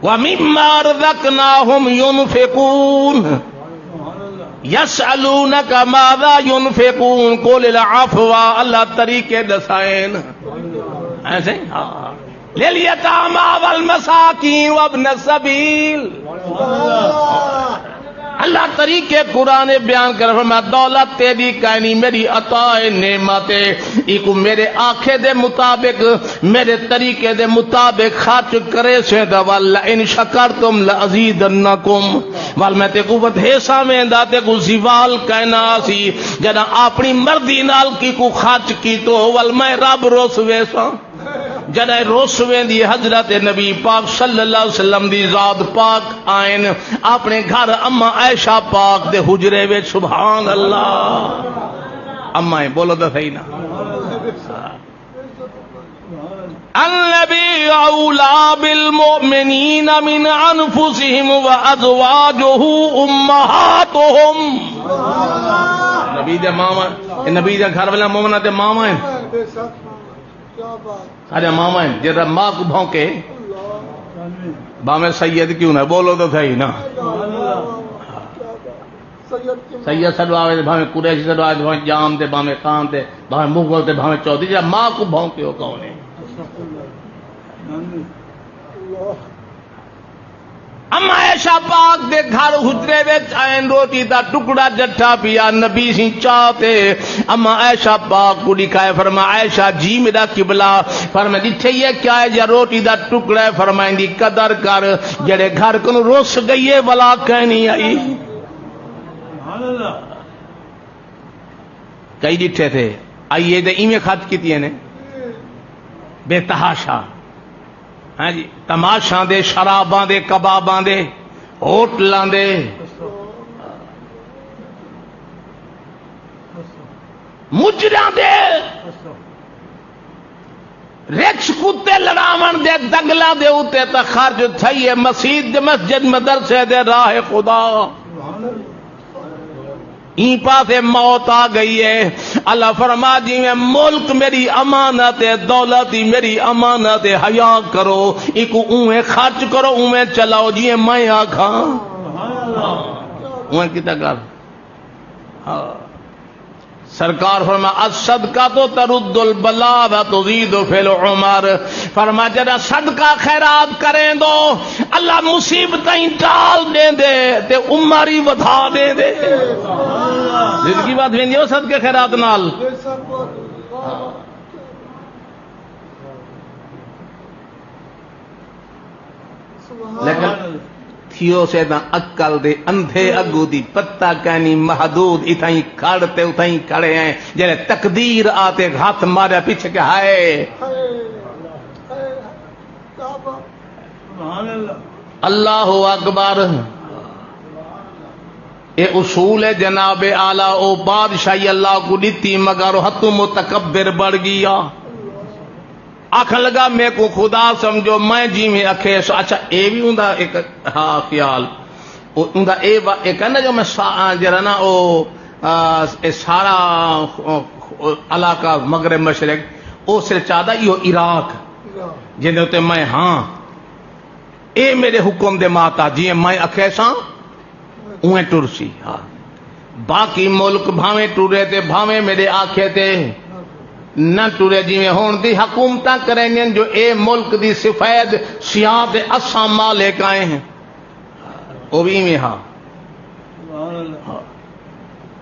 ومما رزقناہم ینفقون یسألونک ماذا ینفقون قل العفو۔ اللہ طریقے ݙسائن۔ ایسے؟ ہاں۔ لِلْيَتَامَىٰ وَالْمَسَاكِينِ وَابْنِ السَّبِيلِ۔ اللہ طریقے قرآن بیان کر فرمایا، دولت تیری کائنی، میری عطا نعمت ہے، ایکو میرے آکھے دے مطابق، میرے طریقے دے مطابق خرچ کرے سے دا، وَلَئِن شَكَرْتُمْ لَأَزِيدَنَّكُمْ، ول میں تیکو ودھیساں ویندا، تیکو زوال کائنا سی۔ جݙاں اپݨی مرضی نال کیکو خرچ کیتو، ول میں رب رس ویساں۔ جݙاں رس ویندی، حضرت نبی پاک صلی اللہ علیہ وسلم دی ذات پاک آئن اپݨے گھر اماں عائشہ پاک دے حجرے وچ۔ سبحان اللہ۔ اماں ہیں، بولو تو صحیح نا۔ النبی اولیٰ بالمؤمنین من انفسہم وازواجہ امہاتہم۔ نبی دے ماواں، اے نبی دے گھر والے مومناں دے ماواں ہیں۔ ساݙیاں ماواں ہیں، جیڑھا ماں کوں بھونکے، بھاویں سید کیوں نہ، بولو تو صحیح نا۔ سید سݙواوے تے بھاویں قریشی سݙواوے تے بھاویں ڄام تے بھاویں خان تے بھاویں مغل تے بھاویں چودھری، جیڑھا ماں کوں بھونکے او کون ہے؟ اماں عائشہ پاک دے گھر حجرے وچ آئن، روٹی دا ٹکڑا ڄٹھا پیا، نبی سیں چا تے اماں عائشہ پاک کوں ݙکھائے، فرمایا، عائشہ جی میرا قبلہ، فرمایا، ݙٹھے یہ کیا ہے؟ یا روٹی دا ٹکڑا ہے۔ فرمائیں دی قدر کر، جیڑھے گھر کنوں رس ڳئی ہے، ولا کائنی آئی۔ کئی ݙٹھے تھے، آئیے تے ایویں خرچ کیتیاں نے، بے تحاشا۔ ہاں جی، تماشاں دے، شراباں دے، کباباں دے، ہوٹلاں دے، مجراں دے، رچھ کتے لڑاوݨ دے دنگلاں دے اتے تاں خرچ تھئی ہے، مسیت، مسجد، مدرسے دے، راہ خدا۔ ایں پاسے موت آ ڳئی ہے۔ اللہ فرما، جیویں ملک میری امانت ہے، دولت ہی میری امانت ہے، حیا کرو، ایکوں اونویں خرچ کرو، اونویں چلاؤ جیویں میں آکھاں۔ اونویں کیتا کر۔ ہاں۔ سرکار فرما، الصدقۃ ترد البلاء و تزید فی العمر۔ فرما، جڑا صدقہ خیرات کریندو، اللہ مصیبتیں ٹال ݙیندے تے عمر ہی ودھا ݙیندے۔ زندگی ودھ ویندی ہے صدقے خیرات نال۔ لیکن تھیو سے تاں عقل دے اندھے اڳوں دی پتہ کائنی، محدود، اتھائیں کھڑ تے اتھائیں کھڑے ہیں۔ جیڑھے تقدیر آ تے ہتھ ماریا پچھے کہ ہائے۔ اللہ اکبر۔ اے اصول ہے جناب اعلیٰ، او بادشاہی اللہ کوں ݙتی مگر او ہتھوں متکبر بݨ ڳیا۔ آکھݨ لڳا، میکوں خدا سمجھو، میں جیویں اکھیس۔ اچھا، اے وی اوندا ہک، ہا، خیال۔ او، اوندا اے وا-، اے کہندا جو میں سا-، آ، جیڑھا نا او، آ، اے سارا، او، او، علاقہ مغرب مشرق، او صرف چاہدا ایہو عراق، جیندے اتے میں ہاں۔ اے میرے حکم دے محتاج، جیویں میں اکھیساں، اونویں ٹرسی۔ ہاں۔ باقی ملک بھاویں ٹرے تے بھاویں میرے آکھے تے نہ ٹرے، جیویں ہݨ دی حکومتاں کریندین جو اے ملک دی سفید سیاہ تے اساں مالک آئے ہیں۔ او وی ایویں ہا۔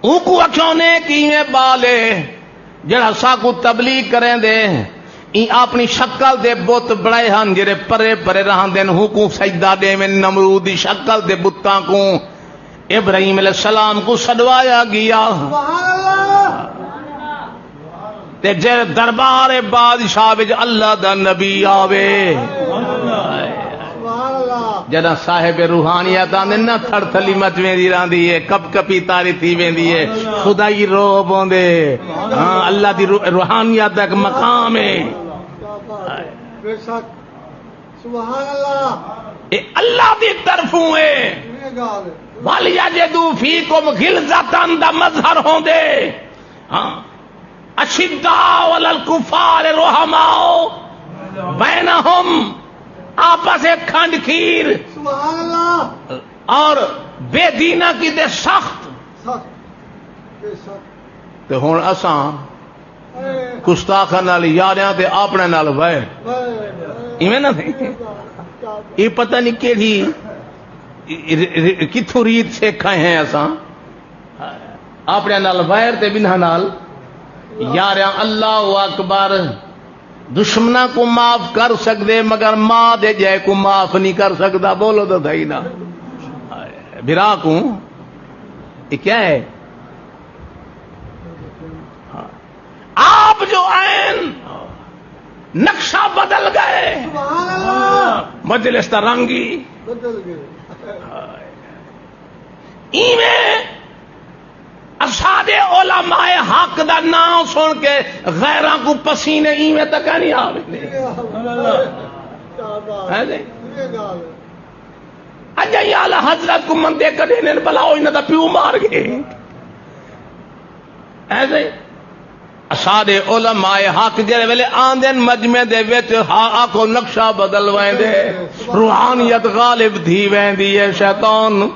اونکوں اکھیوں نے کہ ایویں ٻال ہے۔ جیڑھا ساکوں تبلیغ کریندے، ایں اپݨی شکل دے بت بݨائے ہن، جیڑھے پرے پرے رہندن، ہونکوں سجدہ ݙیون، نمرود دی شکل دے بتاں کوں۔ ابراہیم علیہ السلام کوں سݙوایا ڳیا۔ سبحان اللہ۔ تے جے دربار بادشاہ وچ اللہ دا نبی آوے، سبحان اللہ۔ جݙاں صاحب روحانیت آندے نا، تھڑ تھلی مچ ویندی رہندی ہے، کپ کپی طاری تھی ویندی ہے، خدائی روح پوندے۔ ہاں، اللہ دی رو-، روحانیت دا ایک مقام ہے۔ بے شک۔ سبحان اللہ۔ اے اللہ دی طرفوں ہے۔ یہ ڳالھ ہے۔ وَلْيَجِدُوا فِيكُمْ غِلْظَةً دا مظہر ہوندے۔ ہاں۔ اشداء علی الکفار رحماء بینہم، آپس وچ کھنڈ کھیر۔ سبحان اللہ۔ اور بے دیناں کیتے سخت۔ سخت۔ بے شک۔ تے ہݨ اساں اے۔ گستاخاں نال یاریاں تے اپݨے نال ویر۔ ویر، ویر۔ ایویں نہ تھی؟ اے پتہ نہیں کیڑھی، کتھوں ریت سکھ آئے ہیں اساں۔ اپݨے نال ویر تے ٻنہاں نال یاریاں۔ اللہ اکبر۔ دشمناں کوں معاف کر سڳدے، مگر ماء دے ڄائے کوں معاف نہیں کر سڳدا۔ بولو تاں صحیح نا۔ بھرا کوں یہ کیا ہے؟ ہاں۔ آپ جو آئین نقشہ بدل ڳئے، سبحان اللہ۔ مجلس دا رنگ ہی بدل ڳئے۔ ایویں اساݙے علماء حق دا ناں سݨ کے غیراں کوں پسینے ایویں تک نہیں آ ویندے۔ ہے نہیں؟ اڄ اعلی حضرت کوں مندے کڈھے نے، بھلا او انہاں دا پیو مار ڳئے۔ ایسے اساݙے علماء حق جیڑھے ویلے آندن مجمع دے وچ، ہا آکھو نقشہ بدل ویندے، روحانیت غالب تھی ویندی ہے، شیطان۔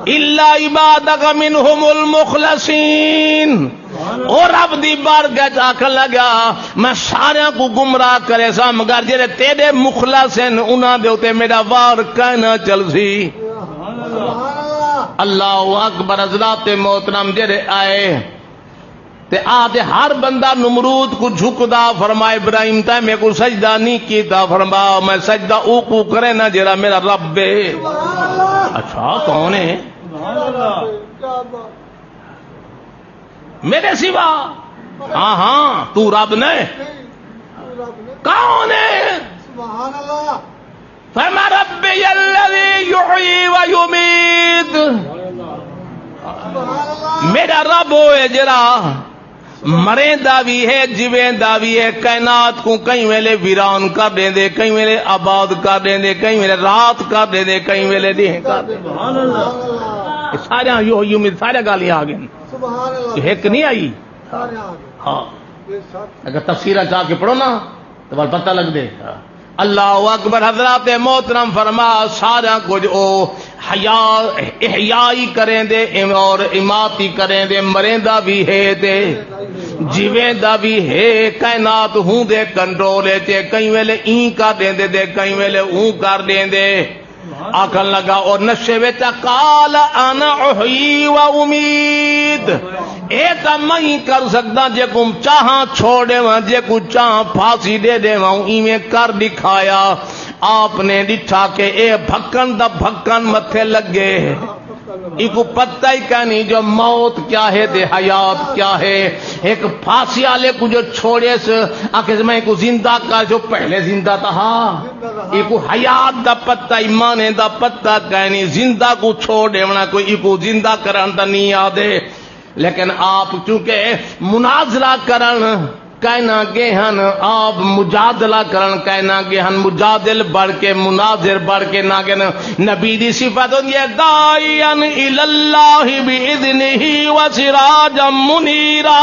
الا عبادک منہم المخلصین۔ او رب دی بارگاہ وچ آکھن لگا، میں ساریاں کوں گمراہ کریساں، مگر جیڑھے تیݙے مخلص ہن، انہاں دے اتے میݙا وار کائنا چلسی۔ اللہ اکبر۔ حضرات محترم جیڑھے آئے تے آ تے ہر بندہ نمرود کوں جھکدا، فرمایا، ابراہیم تیں میکوں سجدہ نہیں کیتا، فرمایا، میں سجدہ اوکوں کرینا جیڑھا میݙا رب ہے۔ اچھا، کون ہے؟ میݙے سوا؟ ہاں ہاں، توں رب نہیں۔ کون ہے؟ سبحان اللہ۔ فرمایا، ربی الذی یحیی و یمیت۔ سبحان اللہ۔ میݙا رب او ہے جیڑھا مریندا وی ہے، جیوندا وی ہے، کائنات کوں کہیں ویلے ویران کر ݙیندے، کہیں ویلے آباد کر ݙیندے، کہیں ویلے رات کر ݙیندے، کہیں ویلے ݙینہہ کر ݙیندے۔ سبحان اللہ۔ اے ساریاں یحیی و یمیت، ساریاں ڳالھیں آ ڳئین۔ سبحان اللہ۔ ہک نہیں آئی۔ ساریاں آ ڳئین۔ ہاں۔ بے شک۔ اگر تفسیراں چا کے پڑھو نا، تو ول پتہ لڳدے۔ اللہ اکبر۔ حضرات محترم، فرما، سارا کجھ او حیا، احیائی کریندے اور اماتی کریندے، مریندا وی ہے تے جیوندا وی ہے، کائنات ہوندے کنٹرول اچ ہے، کہیں ویلے ایں کر ݙیندے تے کہیں ویلے اوں کر ݙیندے۔ آکھن لگا، او نشے وچ، قال انا احیی و امیت، اے تاں میں ہی کر سڳداں، جیکوں چاہاں چھوڑ ݙیواں، جیکوں چاہاں پھانسی ݙے ݙیواں، ایویں کر ݙکھایا۔ آپ نے ݙٹھا کہ اے بھکݨ دا بھکݨ متھے لڳے۔ ایکوں پتہ ہی کائنی جو موت کیا ہے تے حیات کیا ہے۔ ہک پھانسی آلے کوں جو چھوڑیس، آکھیس میں ایکوں زندہ کر جو، پہلے زندہ تاں ہا۔ ایکوں حیات دا پتہ، ایمان دا پتہ کائنی۔ زندہ کوں چھوڑ ݙیوݨا کوئی، ایکوں زندہ کرݨ دا نہیں آہدے۔ لیکن آپ چونکہ مناظرہ کرݨ کائنا ڳئے ہن، آپ مجادلہ کرݨ کائنا ڳئے ہن، مجادل بݨ کے، مناظر بݨ کے نہ ڳئے۔ نبی دی صفت ہوندی ہے، داعیا الی اللہ باذنہ و سراجا منیرا۔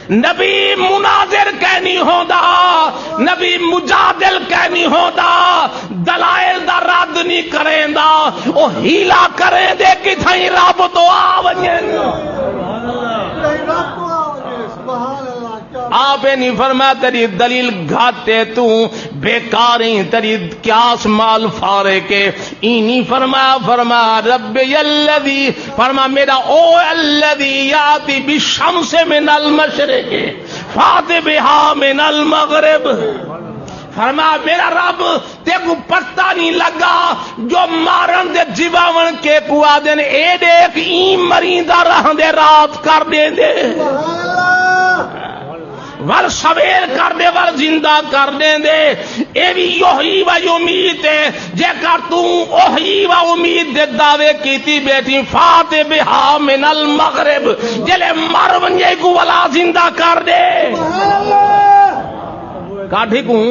نبی مناظر کائنی ہوندا، نبی مجادل کائنی ہوندا، دلائل دا رد نہیں کریندا، او حیلہ کریندے کتھائیں رب تو آ ونڄن۔ آپ اے نہیں فرمایا تیݙی دلیل گھٹ ہے، توں بیکار ہیں، تیݙی قیاس مال فارغ ہے۔ ایں نہیں فرمایا، فرمایا ربی الذی، فرمایا میݙا او الذی یاتی بالشمس من المشرق فات بہا من المغرب۔ فرمایا، میرا رب، تیکوں پتہ نہیں لگا جو مارن دے جیواون کیکوں آدن، اے ݙیکھ ایں مریندا رہندے رات کر ݙیندے، ول سویر کر ݙے، ول زندہ کر ݙیندے۔ اے وی یحیی و یمیت ہے۔ جیکر توں احیی و امیت دے دعوے کیتی ٻیٹھیں، فات بہا من المغرب، جلے مر ونڄے کوں ولا زندہ کر ݙے۔ کاٹھی کوں۔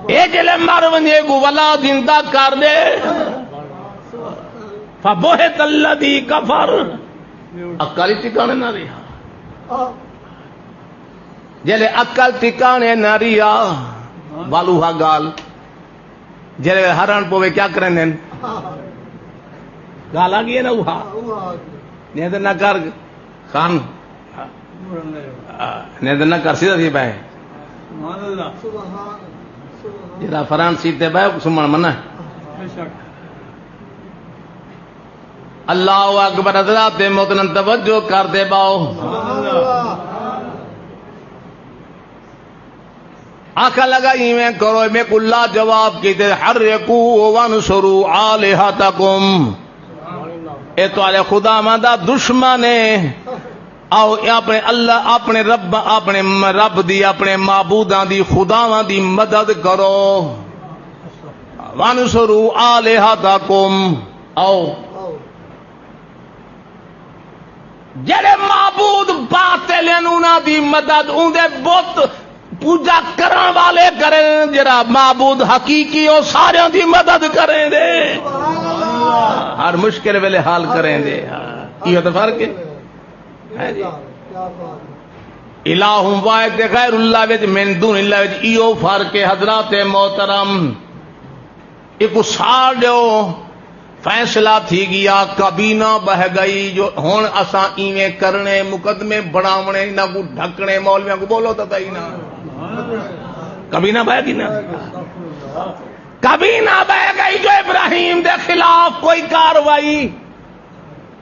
اے جلے مر ونڄے کوں ولا زندہ کر ݙے۔ فبہت الذی کفر۔ عقل ہی ٹکانے نہ رہیا۔ جلے عقل ٹکانے نہ رہیا، ول اوہا ڳالھ۔ جلے ہرݨ پووے کیا کریندن؟ ڳالھ آ ڳئی ہے نا اوہا۔ نیند نہ کر خان، نیند نہ کر، سیدھا تھی پئے۔ جیڑھا فرانسی تے ٻہہ سمݨ منع ہے۔ اللہ اکبر، حضرات محترم توجہ کر تے ٻہو۔ آکھݨ لڳا، ایویں کرو، میکوں لاجواب کیتے، حرقوا وانصروا آلہتکم۔ اے تہاݙے خداواں دا دشمن ہے۔ آؤ، اے اپݨے اللہ، اپݨے رب، اپݨے م-، رب دی، اپݨے معبوداں دی، خداواں دی مدد کرو۔ وانصروا آلہتکم۔ آؤ۔ جڑے معبود باطل ہیں، انہاں دی مدد اوندے بت پوجا کرن والے کرن، جڑا معبود حقیقی او ساریاں دی مدد کریں دے، ہر مشکل ویلے حل کریں دے۔ ہاں، ایہو تے فرق ہے۔ ہے جی۔ الہ واحد تے غیر اللہ وچ، من دون اللہ وچ، ایہو فرق ہے حضرات محترم۔ ایکوں ساڑ ݙیو۔ فیصلہ تھی ڳیا، کابینہ ٻہہ ڳئی جو ہݨ اساں ایویں کرݨے، مقدمے بݨاوݨے، انہاں کوں ڈھکݨے، مولویاں کوں ٻولو تاں صحیح نا۔ کابینہ ٻہہ ڳئی نا۔ کابینہ ٻہہ ڳئی جو ابراہیم دے خلاف کوئی کاروائی۔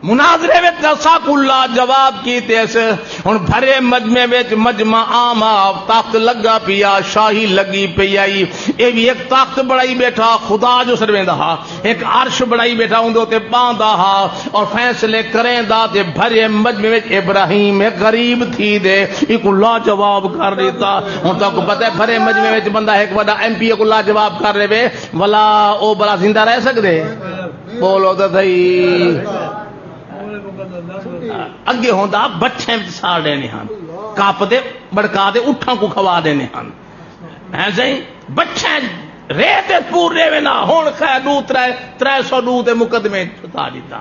مناظرے وچ تاں ساکوں لاجواب کیتے اس۔ ہݨ بھرے مجمع وچ، مجمع عام ہا، تخت لڳا پیا، شاہی لڳی پئی آئی۔ اے وی ہک تخت بݨائی ٻیٹھا، خدا جو سݙویندا ہا، ہک عرش بݨائی ٻیٹھا، اوندے اتے ٻہندا ہا اور فیصلے کریندا، تے بھرے مجمع وچ ابراہیم ہک غریب تھی دے ایکوں لاجواب کر ݙتا۔ ہݨ تہاکوں پتہ ہے، بھرے مجمع وچ بندہ ہک وݙا ایم پی اے کوں لاجواب کر ݙیوے، ولا او بھلا زندہ رہ سڳدے؟ ٻولو تاں صحیح۔ اڳے ہوندا بٹھیں وچ ساڑ ݙیندے ہن، کپ تے بڑکا تے اٹھاں کوں کھوا ݙیندے ہن۔ ہیں سئیں، بٹھیں ریت تے پور ݙیوے نا۔ ہݨ خیر ݙو ترے، ترے سو ݙو تے مقدمے چھٹا ݙتا۔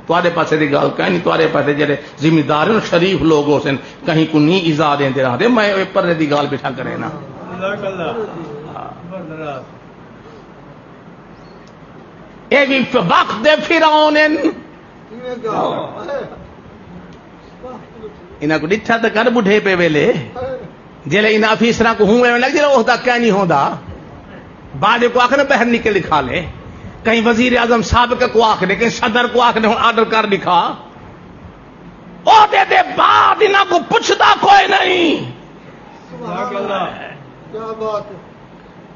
تہاݙے پاسے دی ڳالھ کائنی، تہاݙے پاسے جڑے ذمہ دار ہن، شریف لوگ ہوسن، کہیں کوں نی ایذا ݙیندے رہندے۔ میں اے پرے دی ڳالھ ٻیٹھا کرے نا۔ اے وی وقت دے فرعون ہن۔ انہاں کوں ݙٹھا تاں کر ٻڈھے پے ویلے، جیلے انہاں آفیسراں کوں ہوں ایویں لڳ جیلے عہدہ کائنی ہوندا۔ بعد کوں آکھن ٻاہر نکل ݙکھا لے، کہیں وزیر اعظم سابق کوں آکھ ݙے، کہیں صدر کوں آکھ ݙے، ہݨ آرڈر کر ݙکھا۔ عہدے دے بعد انہاں کوں پچھدا کوئی نہیں۔ سبحان اللہ۔ کیا بات ہے۔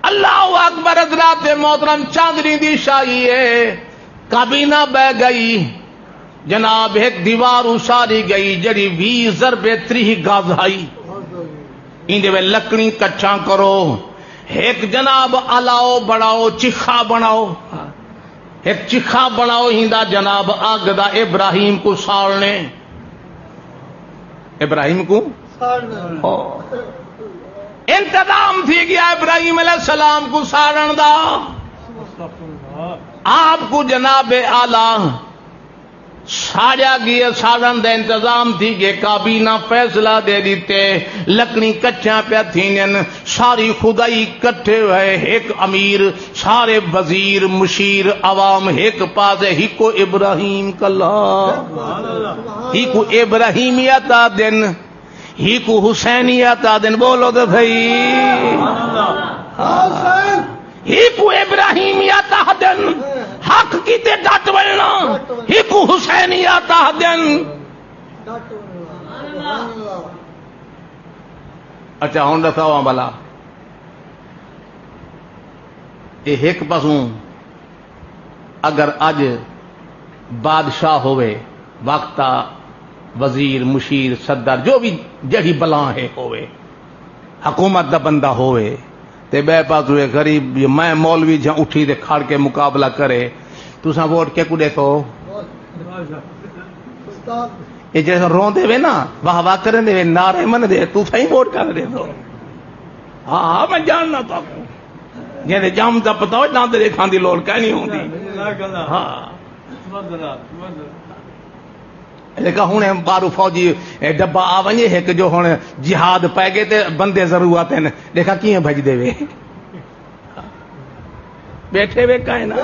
اللہ اکبر، حضرات محترم، چاندنی دی شاہی ہے۔ کابینہ ٻہہ ڳئی، جناب، ہک دیوار اساری ڳئی جڑی ویہہ ضرب تریہہ گز ہئی۔ ایندے وچ لکڑیں کٹھیاں کرو، ہک جناب الاؤ بݨاؤ، چخا بݨاؤ، ہک چخا بݨاؤ، ایندا جناب اڳ دا ابراہیم کوں ساڑݨے۔ ابراہیم کوں؟ ساڑݨے۔ ہو۔ انتظام تھی ڳیا ابراہیم علیہ السلام کوں ساڑݨ دا۔ آپ کوں جناب اعلیٰ ساڑیا ڳیا، ساڑݨ دا انتظام تھی ڳئے، کابینہ فیصلہ ݙے ݙتے، لکڑیں کٹھیاں پیا تھیندن، ساری خدائی کٹھے ہوئے، ہک امیر، سارے وزیر، مشیر، عوام ہک پاسے، ہکو ابراہیم کلا۔ ہکو ابراہیمیت آہدن، ہکو حسینیت آہدن، ٻولو تے صحیح۔ ہکو ابراہیمیت آہدن، حق کیتے ڈٹ ونڄݨا، ہکو حسینیت آہدن۔ اچھا، ہݨ ݙساواں بھلا، اے ہک پاسوں اگر اڄ بادشاہ ہووے، وقت آ وزیر، مشیر، صدر، جو بھی جیڑھی بلاں ہے ہووے، حکومت دا بندہ ہووے، تے ٻئے پاسوں اے غریب، میں مولوی جھاں، اٹھی تے کھڑ کے مقابلہ کرے، تساں ووٹ کیکوں ݙیسو؟ اے جیڑھے روندے وے نا، واہ واہ کریندے وے، نعرے مندے، توں سائیں ووٹ کیکوں ݙیسو؟ ہاں، ہاں، میں ڄاݨنا تہاکوں۔ جیندے ڄم دا پتہ ہوئے، نہ تیݙے کھاندی لوڑ کائنی ہوندی۔ ہاں۔ ݙیکھا ہݨ ٻاہروں فوجی، اے، ڈبہ آ ونڄے ہک، جو ہݨ جہاد پئے ڳئے تے بندے ضرورت ہن، ݙیکھا کیئیں بھڄدے وے۔ ٻیٹھے وے کائنا۔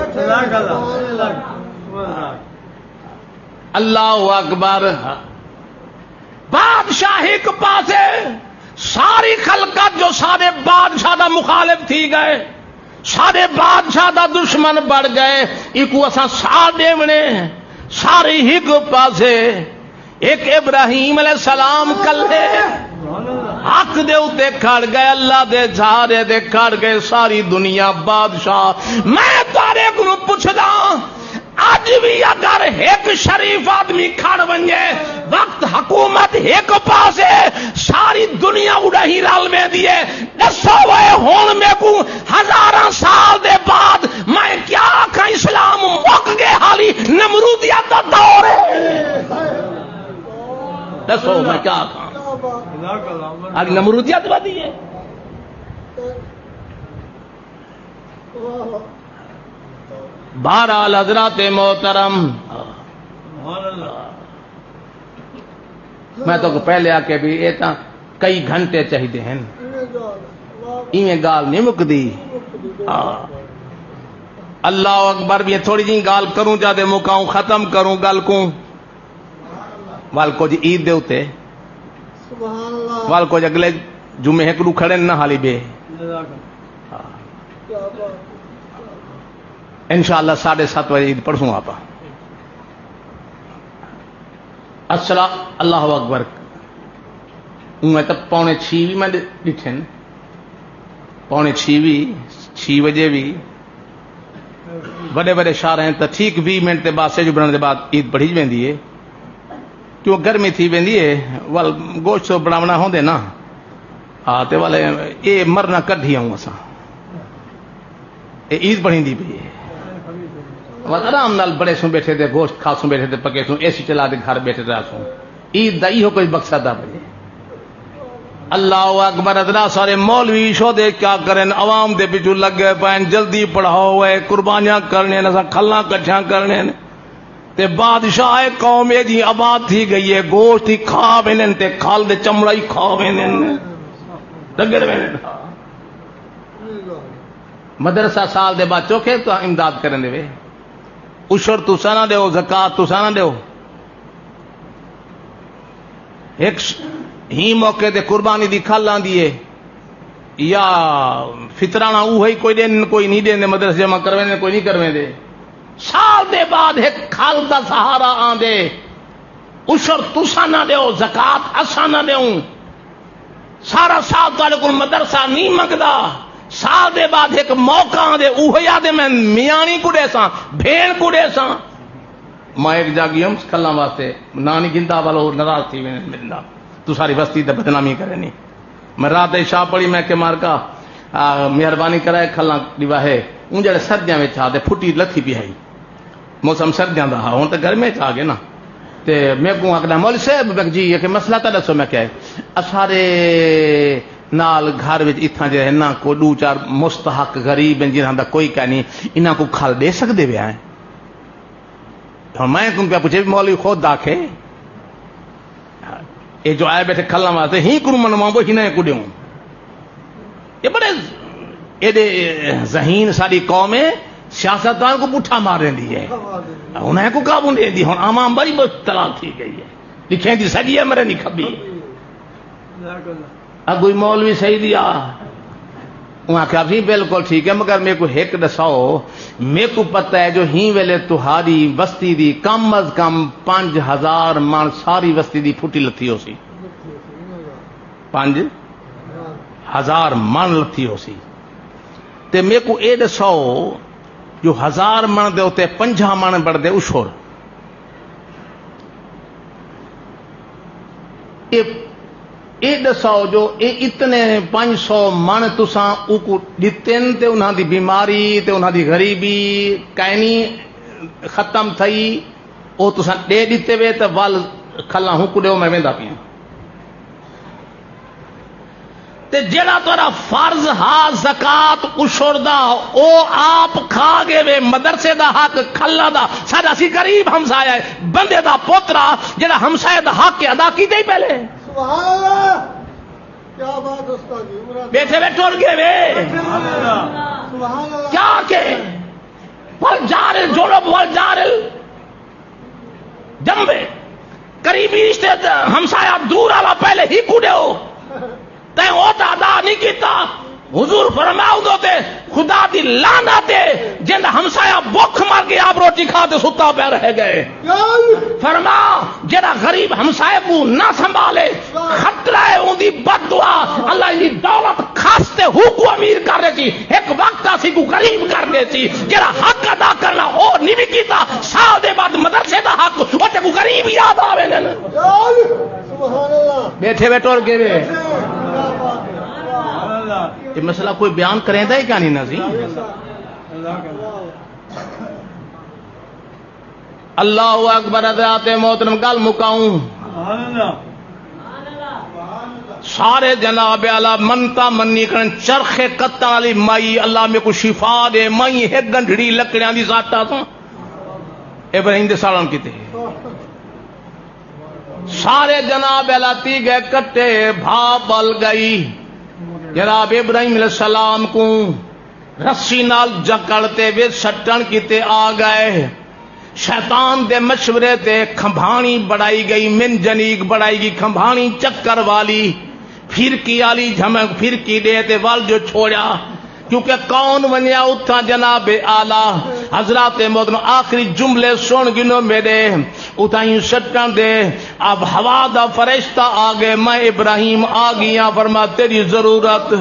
اللہ اکبر۔ بادشاہ ہک پاسے، ساری خلقت جو ساݙے بادشاہ دا مخالف تھی ڳئے، ساݙے بادشاہ دا دشمن بݨ ڳئے، ایکوں اساں ساہ ݙیوݨے۔ ساری ہک پاسے، ہک ابراہیم علیہ السلام کلھے حق دے اتے کھڑ ڳئے، اللہ دے سہارے تے کھڑ ڳئے، ساری دنیا بادشاہ۔ میں تہاݙے کولوں پچھداں، اڄ وی اگر ہک شریف آدمی کھڑ ونڄے، وقت حکومت ہک پاسے، ساری دنیا اݙاہیں رل ویندی ہے۔ ݙسو وے، ہݨ میکوں ہزاراں سال دے بعد میں کیا آکھاں؟ اسلام مک ڳئے، حالی نمرودیت دا دور ہے۔ ݙسو میں کیا آکھاں؟ حالی نمرودیت ودی ہے۔ بہرحال حضرات محترم، میں تو پہلے آ کے بھی، اے تاں کئی گھنٹے چاہیدے ہن، ایویں ڳالھ نہیں مکدی۔ ہاں۔ اللہ اکبر، بھی تھوڑی جی ڳالھ کروں، جادے مکاؤں، ختم کروں ڳالھ کوں۔ ول کجھ عید دے اتے، سبحان اللہ۔ ول کجھ اڳلے جمعے ہک ݙو کھڑے نہ حالی ٻئے۔ جزاک اللہ۔ کیا بات ہے۔ انشاءاللہ ساڑھے ست وجے عید پڑھسوں آپاں۔ السلام، اللہ اکبر۔ اوں تک پونے چھی وی میں ݙ-، ݙٹھن۔ پونے چھی وی، چھی وجے وی۔ وݙے وݙے شہر ہیں تاں ٹھیک ویہہ منٹ تے بعد سجھ ابھرݨ دے بعد عید پڑھی ویندی ہے۔ کیوں گرمی تھی ویندی ہے، ول گوشت بݨاوݨا ہوندے نا۔ ہاں، تے ول اے مرنا کڈھی آؤں اساں۔ اے عید بݨیندی پئی ہے۔ ول آرام نال بݨیسوں ٻیٹھے تے گوشت کھاسوں ٻیٹھے تے پکیسوں، اے سی چلا تے گھر ٻیٹھے رہسوں۔ عید دا ایہو کوئی مقصد آ بھئی۔ اللہ اکبر، اتنا سارے مولوی شودے کیا کرن، عوام دے پچھوں لڳے پئن، جلدی پڑھاؤ اے، قربانیاں کرݨیاں، اساں کھلاں کٹھیاں کرݨیاں۔ تے بادشاہ قوم اے جی آباد تھی ڳئی اے، گوشت ہی کھا ویندن تے کھل دے چمڑا ہی کھا ویندن۔ ڈنگر ویندن۔ مدرسہ سال دے بعد چوکھے تو امداد کرن دے وے۔ عشر تساں نہ ݙیو، زکوٰۃ تساں نہ ݙیو۔ ہک ش-، ہی موقع تے قربانی دی کھل آندی ہے یا فطرانہ، اوہی کوئی ݙیندن، کوئی نہیں ݙیندے، مدرسے جمع کرویندے، کوئی نہیں کرویندے۔ سال دے بعد ہک کھل دا سہارا آندے، عشر تساں نہ ݙیو، زکوٰۃ اساں نہ ݙیوں۔ سارا سال تہاݙے کول مدرسہ نہیں منگدا، سال دے بعد ہک موقع آندے، اوہی آہدے میں میاݨی کوں ݙیساں، بھیݨ کوں ݙیساں۔ میں ہک جاڳی ہم کھلاں واسطے، ناں نہیں گھندا، ول او ناراض تھی ویندے، میݙے نال توں ساری وستی تے بدنامی کرے نہیں۔ میں رات عشاء پڑھی، میں کہ مارکا، آ، مہربانی کرائے کھلاں ݙیوا ہے۔ اوں جیڑھے سردیاں وچ ہا تے پھٹی لتھی پئی ہئی۔ موسم سردیاں دا ہا، ہݨ تے گرمیاں چ آ ڳئے نا۔ تے میکوں آکھدا، "مولوی صاحب۔" میں کہا، "جی۔" آکھے، "مسئلہ تاں ݙسو۔" میں کہا، "اساݙے نال گھر وچ اتھاں جیڑھے ہن نا، کوئی ݙو چار مستحق غریب ہن، جنہاں دا کوئی کائنی، انہاں کوں کھل ݙے سڳدے وے ہیں؟" ہݨ میں کوں پیا پچھے، مولوی خود آکھے، اے جو آئے ٻیٹھے کھلاں واسطے، ہی کوں منواؤں، ہی نہ کوں ݙیوں۔ اے بڑے ایݙے ذہین ساݙی قوم ہے، سیاستدان کوں پٹھا مار ݙیندی ہے، انہیں کوں قابو ݙیندی۔ ہݨ عوام بڑی مبتلا تھی ڳئی ہے، ݙکھیندی سڄی ہے، مرے نہیں کھٻی۔ اڳوں ہی مولوی صحیح دی آ۔ اوں آکھیا، "بھی بالکل ٹھیک ہے، مگر میکوں ہک ݙساؤ، میکوں پتہ ہے جو ہی ویلے تہاݙی وستی دی کم از کم پنج ہزار مݨ ساری وستی دی پھٹی لتھی ہوسی۔" پنج؟ ہزار مݨ لتھی ہوسی۔ تے میکوں اے ݙساؤ جو ہزار مݨ دے اتے پنجاہ مݨ بݨدے عشر۔ اے، اے ݙساؤ جو اے اتنے پنج سو مݨ تساں اوکوں ݙتن تے انہاں دی بیماری تے انہاں دی غریبی کائنی ختم تھئی، او تساں ݙے ݙتے وے تے ول کھلاں ہوں کوں ݙیو، میں ویندا پیاں۔ تے جیڑھا تہاݙا فرض ہا زکوٰۃ عشر دا، او آپ کھا ڳئے وے، مدرسے دا حق، کھلاں دا، ساݙا سی غریب ہمسایہ ہے، بندے دا پتر آ، جیڑھا ہمسایہ دا حق ہے، ادا کیتے ہی پہلے۔ سبحان اللہ۔ کیا بات استاد جی، عمرہ ٻیٹھے وے ٹر ڳئے وے۔ سبحان اللہ۔ کیا کہ والجار الجنب والجار ال جنبے، قریبی رشتے دا ہمسایہ دور والا پہلے ہی کو ݙیو۔ تیں او تاں ادا نہیں کیتا۔ حضور فرماؤ دو تے خدا دی لعنت ہے، جیندا ہمسایہ بکھ مر کے آپ روٹی کھا تے ستا پیا رہ ڳئے۔ فرما، جیڑھا غریب ہمسائے کوں نہ سنبھالے، خطرہ ہے اوندی بد دعا، اللہ ایندی دولت کھس تے ہو کوں امیر کر ݙیسی، ہک وقت اسی کوں غریب کر ݙیسی۔ جیڑھا حق ادا کرنا او نہیں وی کیتا، سال دے بعد مدرسے دا حق، او تیکوں غریب یاد آ ویندن۔ سبحان اللہ۔ ٻیٹھے وے ٹر ڳئے وے۔ اے مسئلہ کوئی بیان کریندا ہے کیا نہیں نا جی؟ اللہ اکبر۔ حضرات محترم، ڳالھ مکاؤں۔ سارے جناب اعلیٰ منتاں منی کھڑن، چرخ کتݨ والی مائی، اللہ میکوں شفا ݙے، مائی ہک گنڈھڑی لکڑیاں دی ذات آ تاں ابراہیم دے ساڑݨ کیتے۔ سارے جناب اعلیٰ تھی ڳئے کٹے، بھا ٻل ڳئی۔ جناب ابراہیم علیہ السلام کوں رسی نال جکڑ تے وچ سٹݨ کیتے آ ڳئے۔ شیطان دے مشورے تے کھمبھاݨی بݨائی ڳئی، منجنیق بݨائی ڳئی، کھمبھاݨی چکر والی، پھرکی والی، جھمک پھرکی ݙے تے ول جو چھوڑیا۔ کیونکہ کون ونڄیا اتھاں جناب اعلیٰ؟ حضرات محترم، آخری جملے سݨ گھنو میݙے، اتھاں ہی سٹݨ دے۔ اب ہوا دا فرشتہ آ ڳئے، میں ابراہیم آ ڳیاں، فرما تیݙی ضرورت۔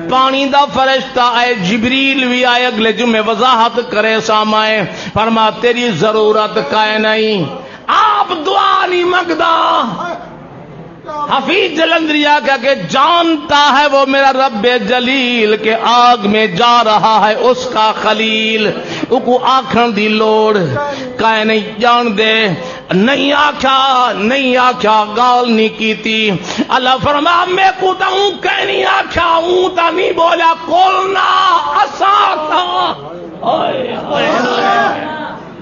پاݨی دا فرشتہ آئے، جبریل وی آئے، اڳلے جمعے وضاحت کریساں میں، فرما تیݙی ضرورت کائے نہیں۔ آپ دعا نہیں منگدا۔ حفیظ جلندری آکھیا کہ جانتا ہے وہ میرا رب جلیل کہ آگ میں جا رہا ہے اس کا خلیل۔ اوکوں آکھݨ دی لوڑ کائے نہیں، ڄاݨدے۔ نہیں آکھیا، نہیں آکھیا، ڳالھ نہیں کیتی۔ اللہ فرما، میکوں تاں اوں کائے نہیں آکھیا، اوں تاں نہیں ٻولیا، قلنا اساں تاں۔ ہائے، ہائے، ہائے۔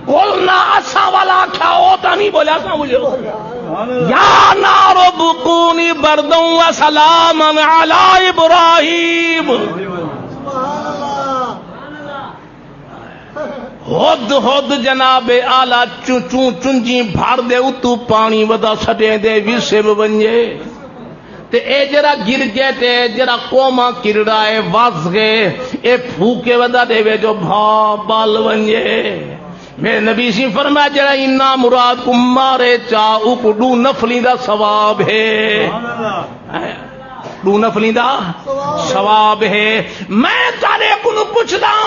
قلنا اساں والا آکھیا، او تاں نہیں ٻولیا، اساں ٻولیا۔ یا نار کونی بردا و سلاما علی ابراہیم۔ ہد ہد جناب اعلیٰ چوں چوں چنجیں بھر دے اتوں پاݨی ودا سݙیندے وسب ونڄے۔ تے اے جیڑھا گرگٹ ہے، جیڑھا قوماں کرڑا ہے، وس ڳئے، اے پھوکے ودا ݙیوے جو بھا ٻل ونڄے۔ میرے نبی سی فرمایا، جیڑھا ایں نامراد کوں مارے چا، اوکوں ݙو نفلیں دا ثواب ہے۔ ݙو نفلیں دا ثواب ہے۔ میں تہاݙے کولوں پچھداں،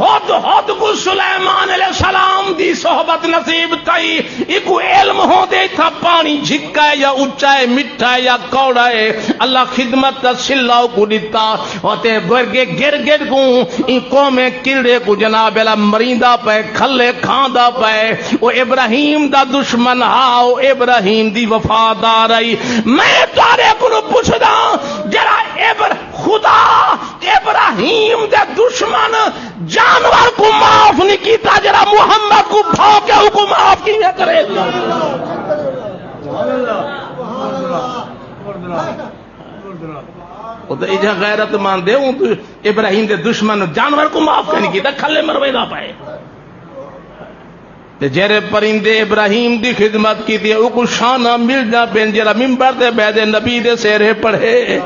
ہد ہد کوں سلیمان علیہ السلام دی صحبت نصیب تھئی، ایکوں علم ہوندے اتھاں پاݨی جھکا ہے یا اچا ہے، مٹھا ہے یا کوڑا ہے، اللہ خدمت دا صلہ اوکوں ݙتا۔ اتے ورگے گرگٹ کوں، ایں قوم کرڑے کوں جناب اعلیٰ مریندا پئے، کھلے کھاندا پئے۔ او ابراہیم دا دشمن ہا، او ابراہیم دی وفادار ہئی۔ میں تہاݙے کولوں پچھداں، جیڑھا ابر-، خدا ابراہیم دے دشمن جانور کوں معاف نہیں کیتا، جیڑھا محمد کوں بھونکے اوکوں معاف کیویں کرے؟ او تاں ایجھا غیرت مند ہے، اوں توں ابراہیم دے دشمن جانور کوں معاف کائنی کیتا، کھلے مرویندا پئے۔ تے جیڑھے پرندے ابراہیم دی خدمت کیتی، اوکوں شاناں ملدیاں پئن، جیڑھا ممبر تے ٻہہ تے نبی دے سہرے پڑھے۔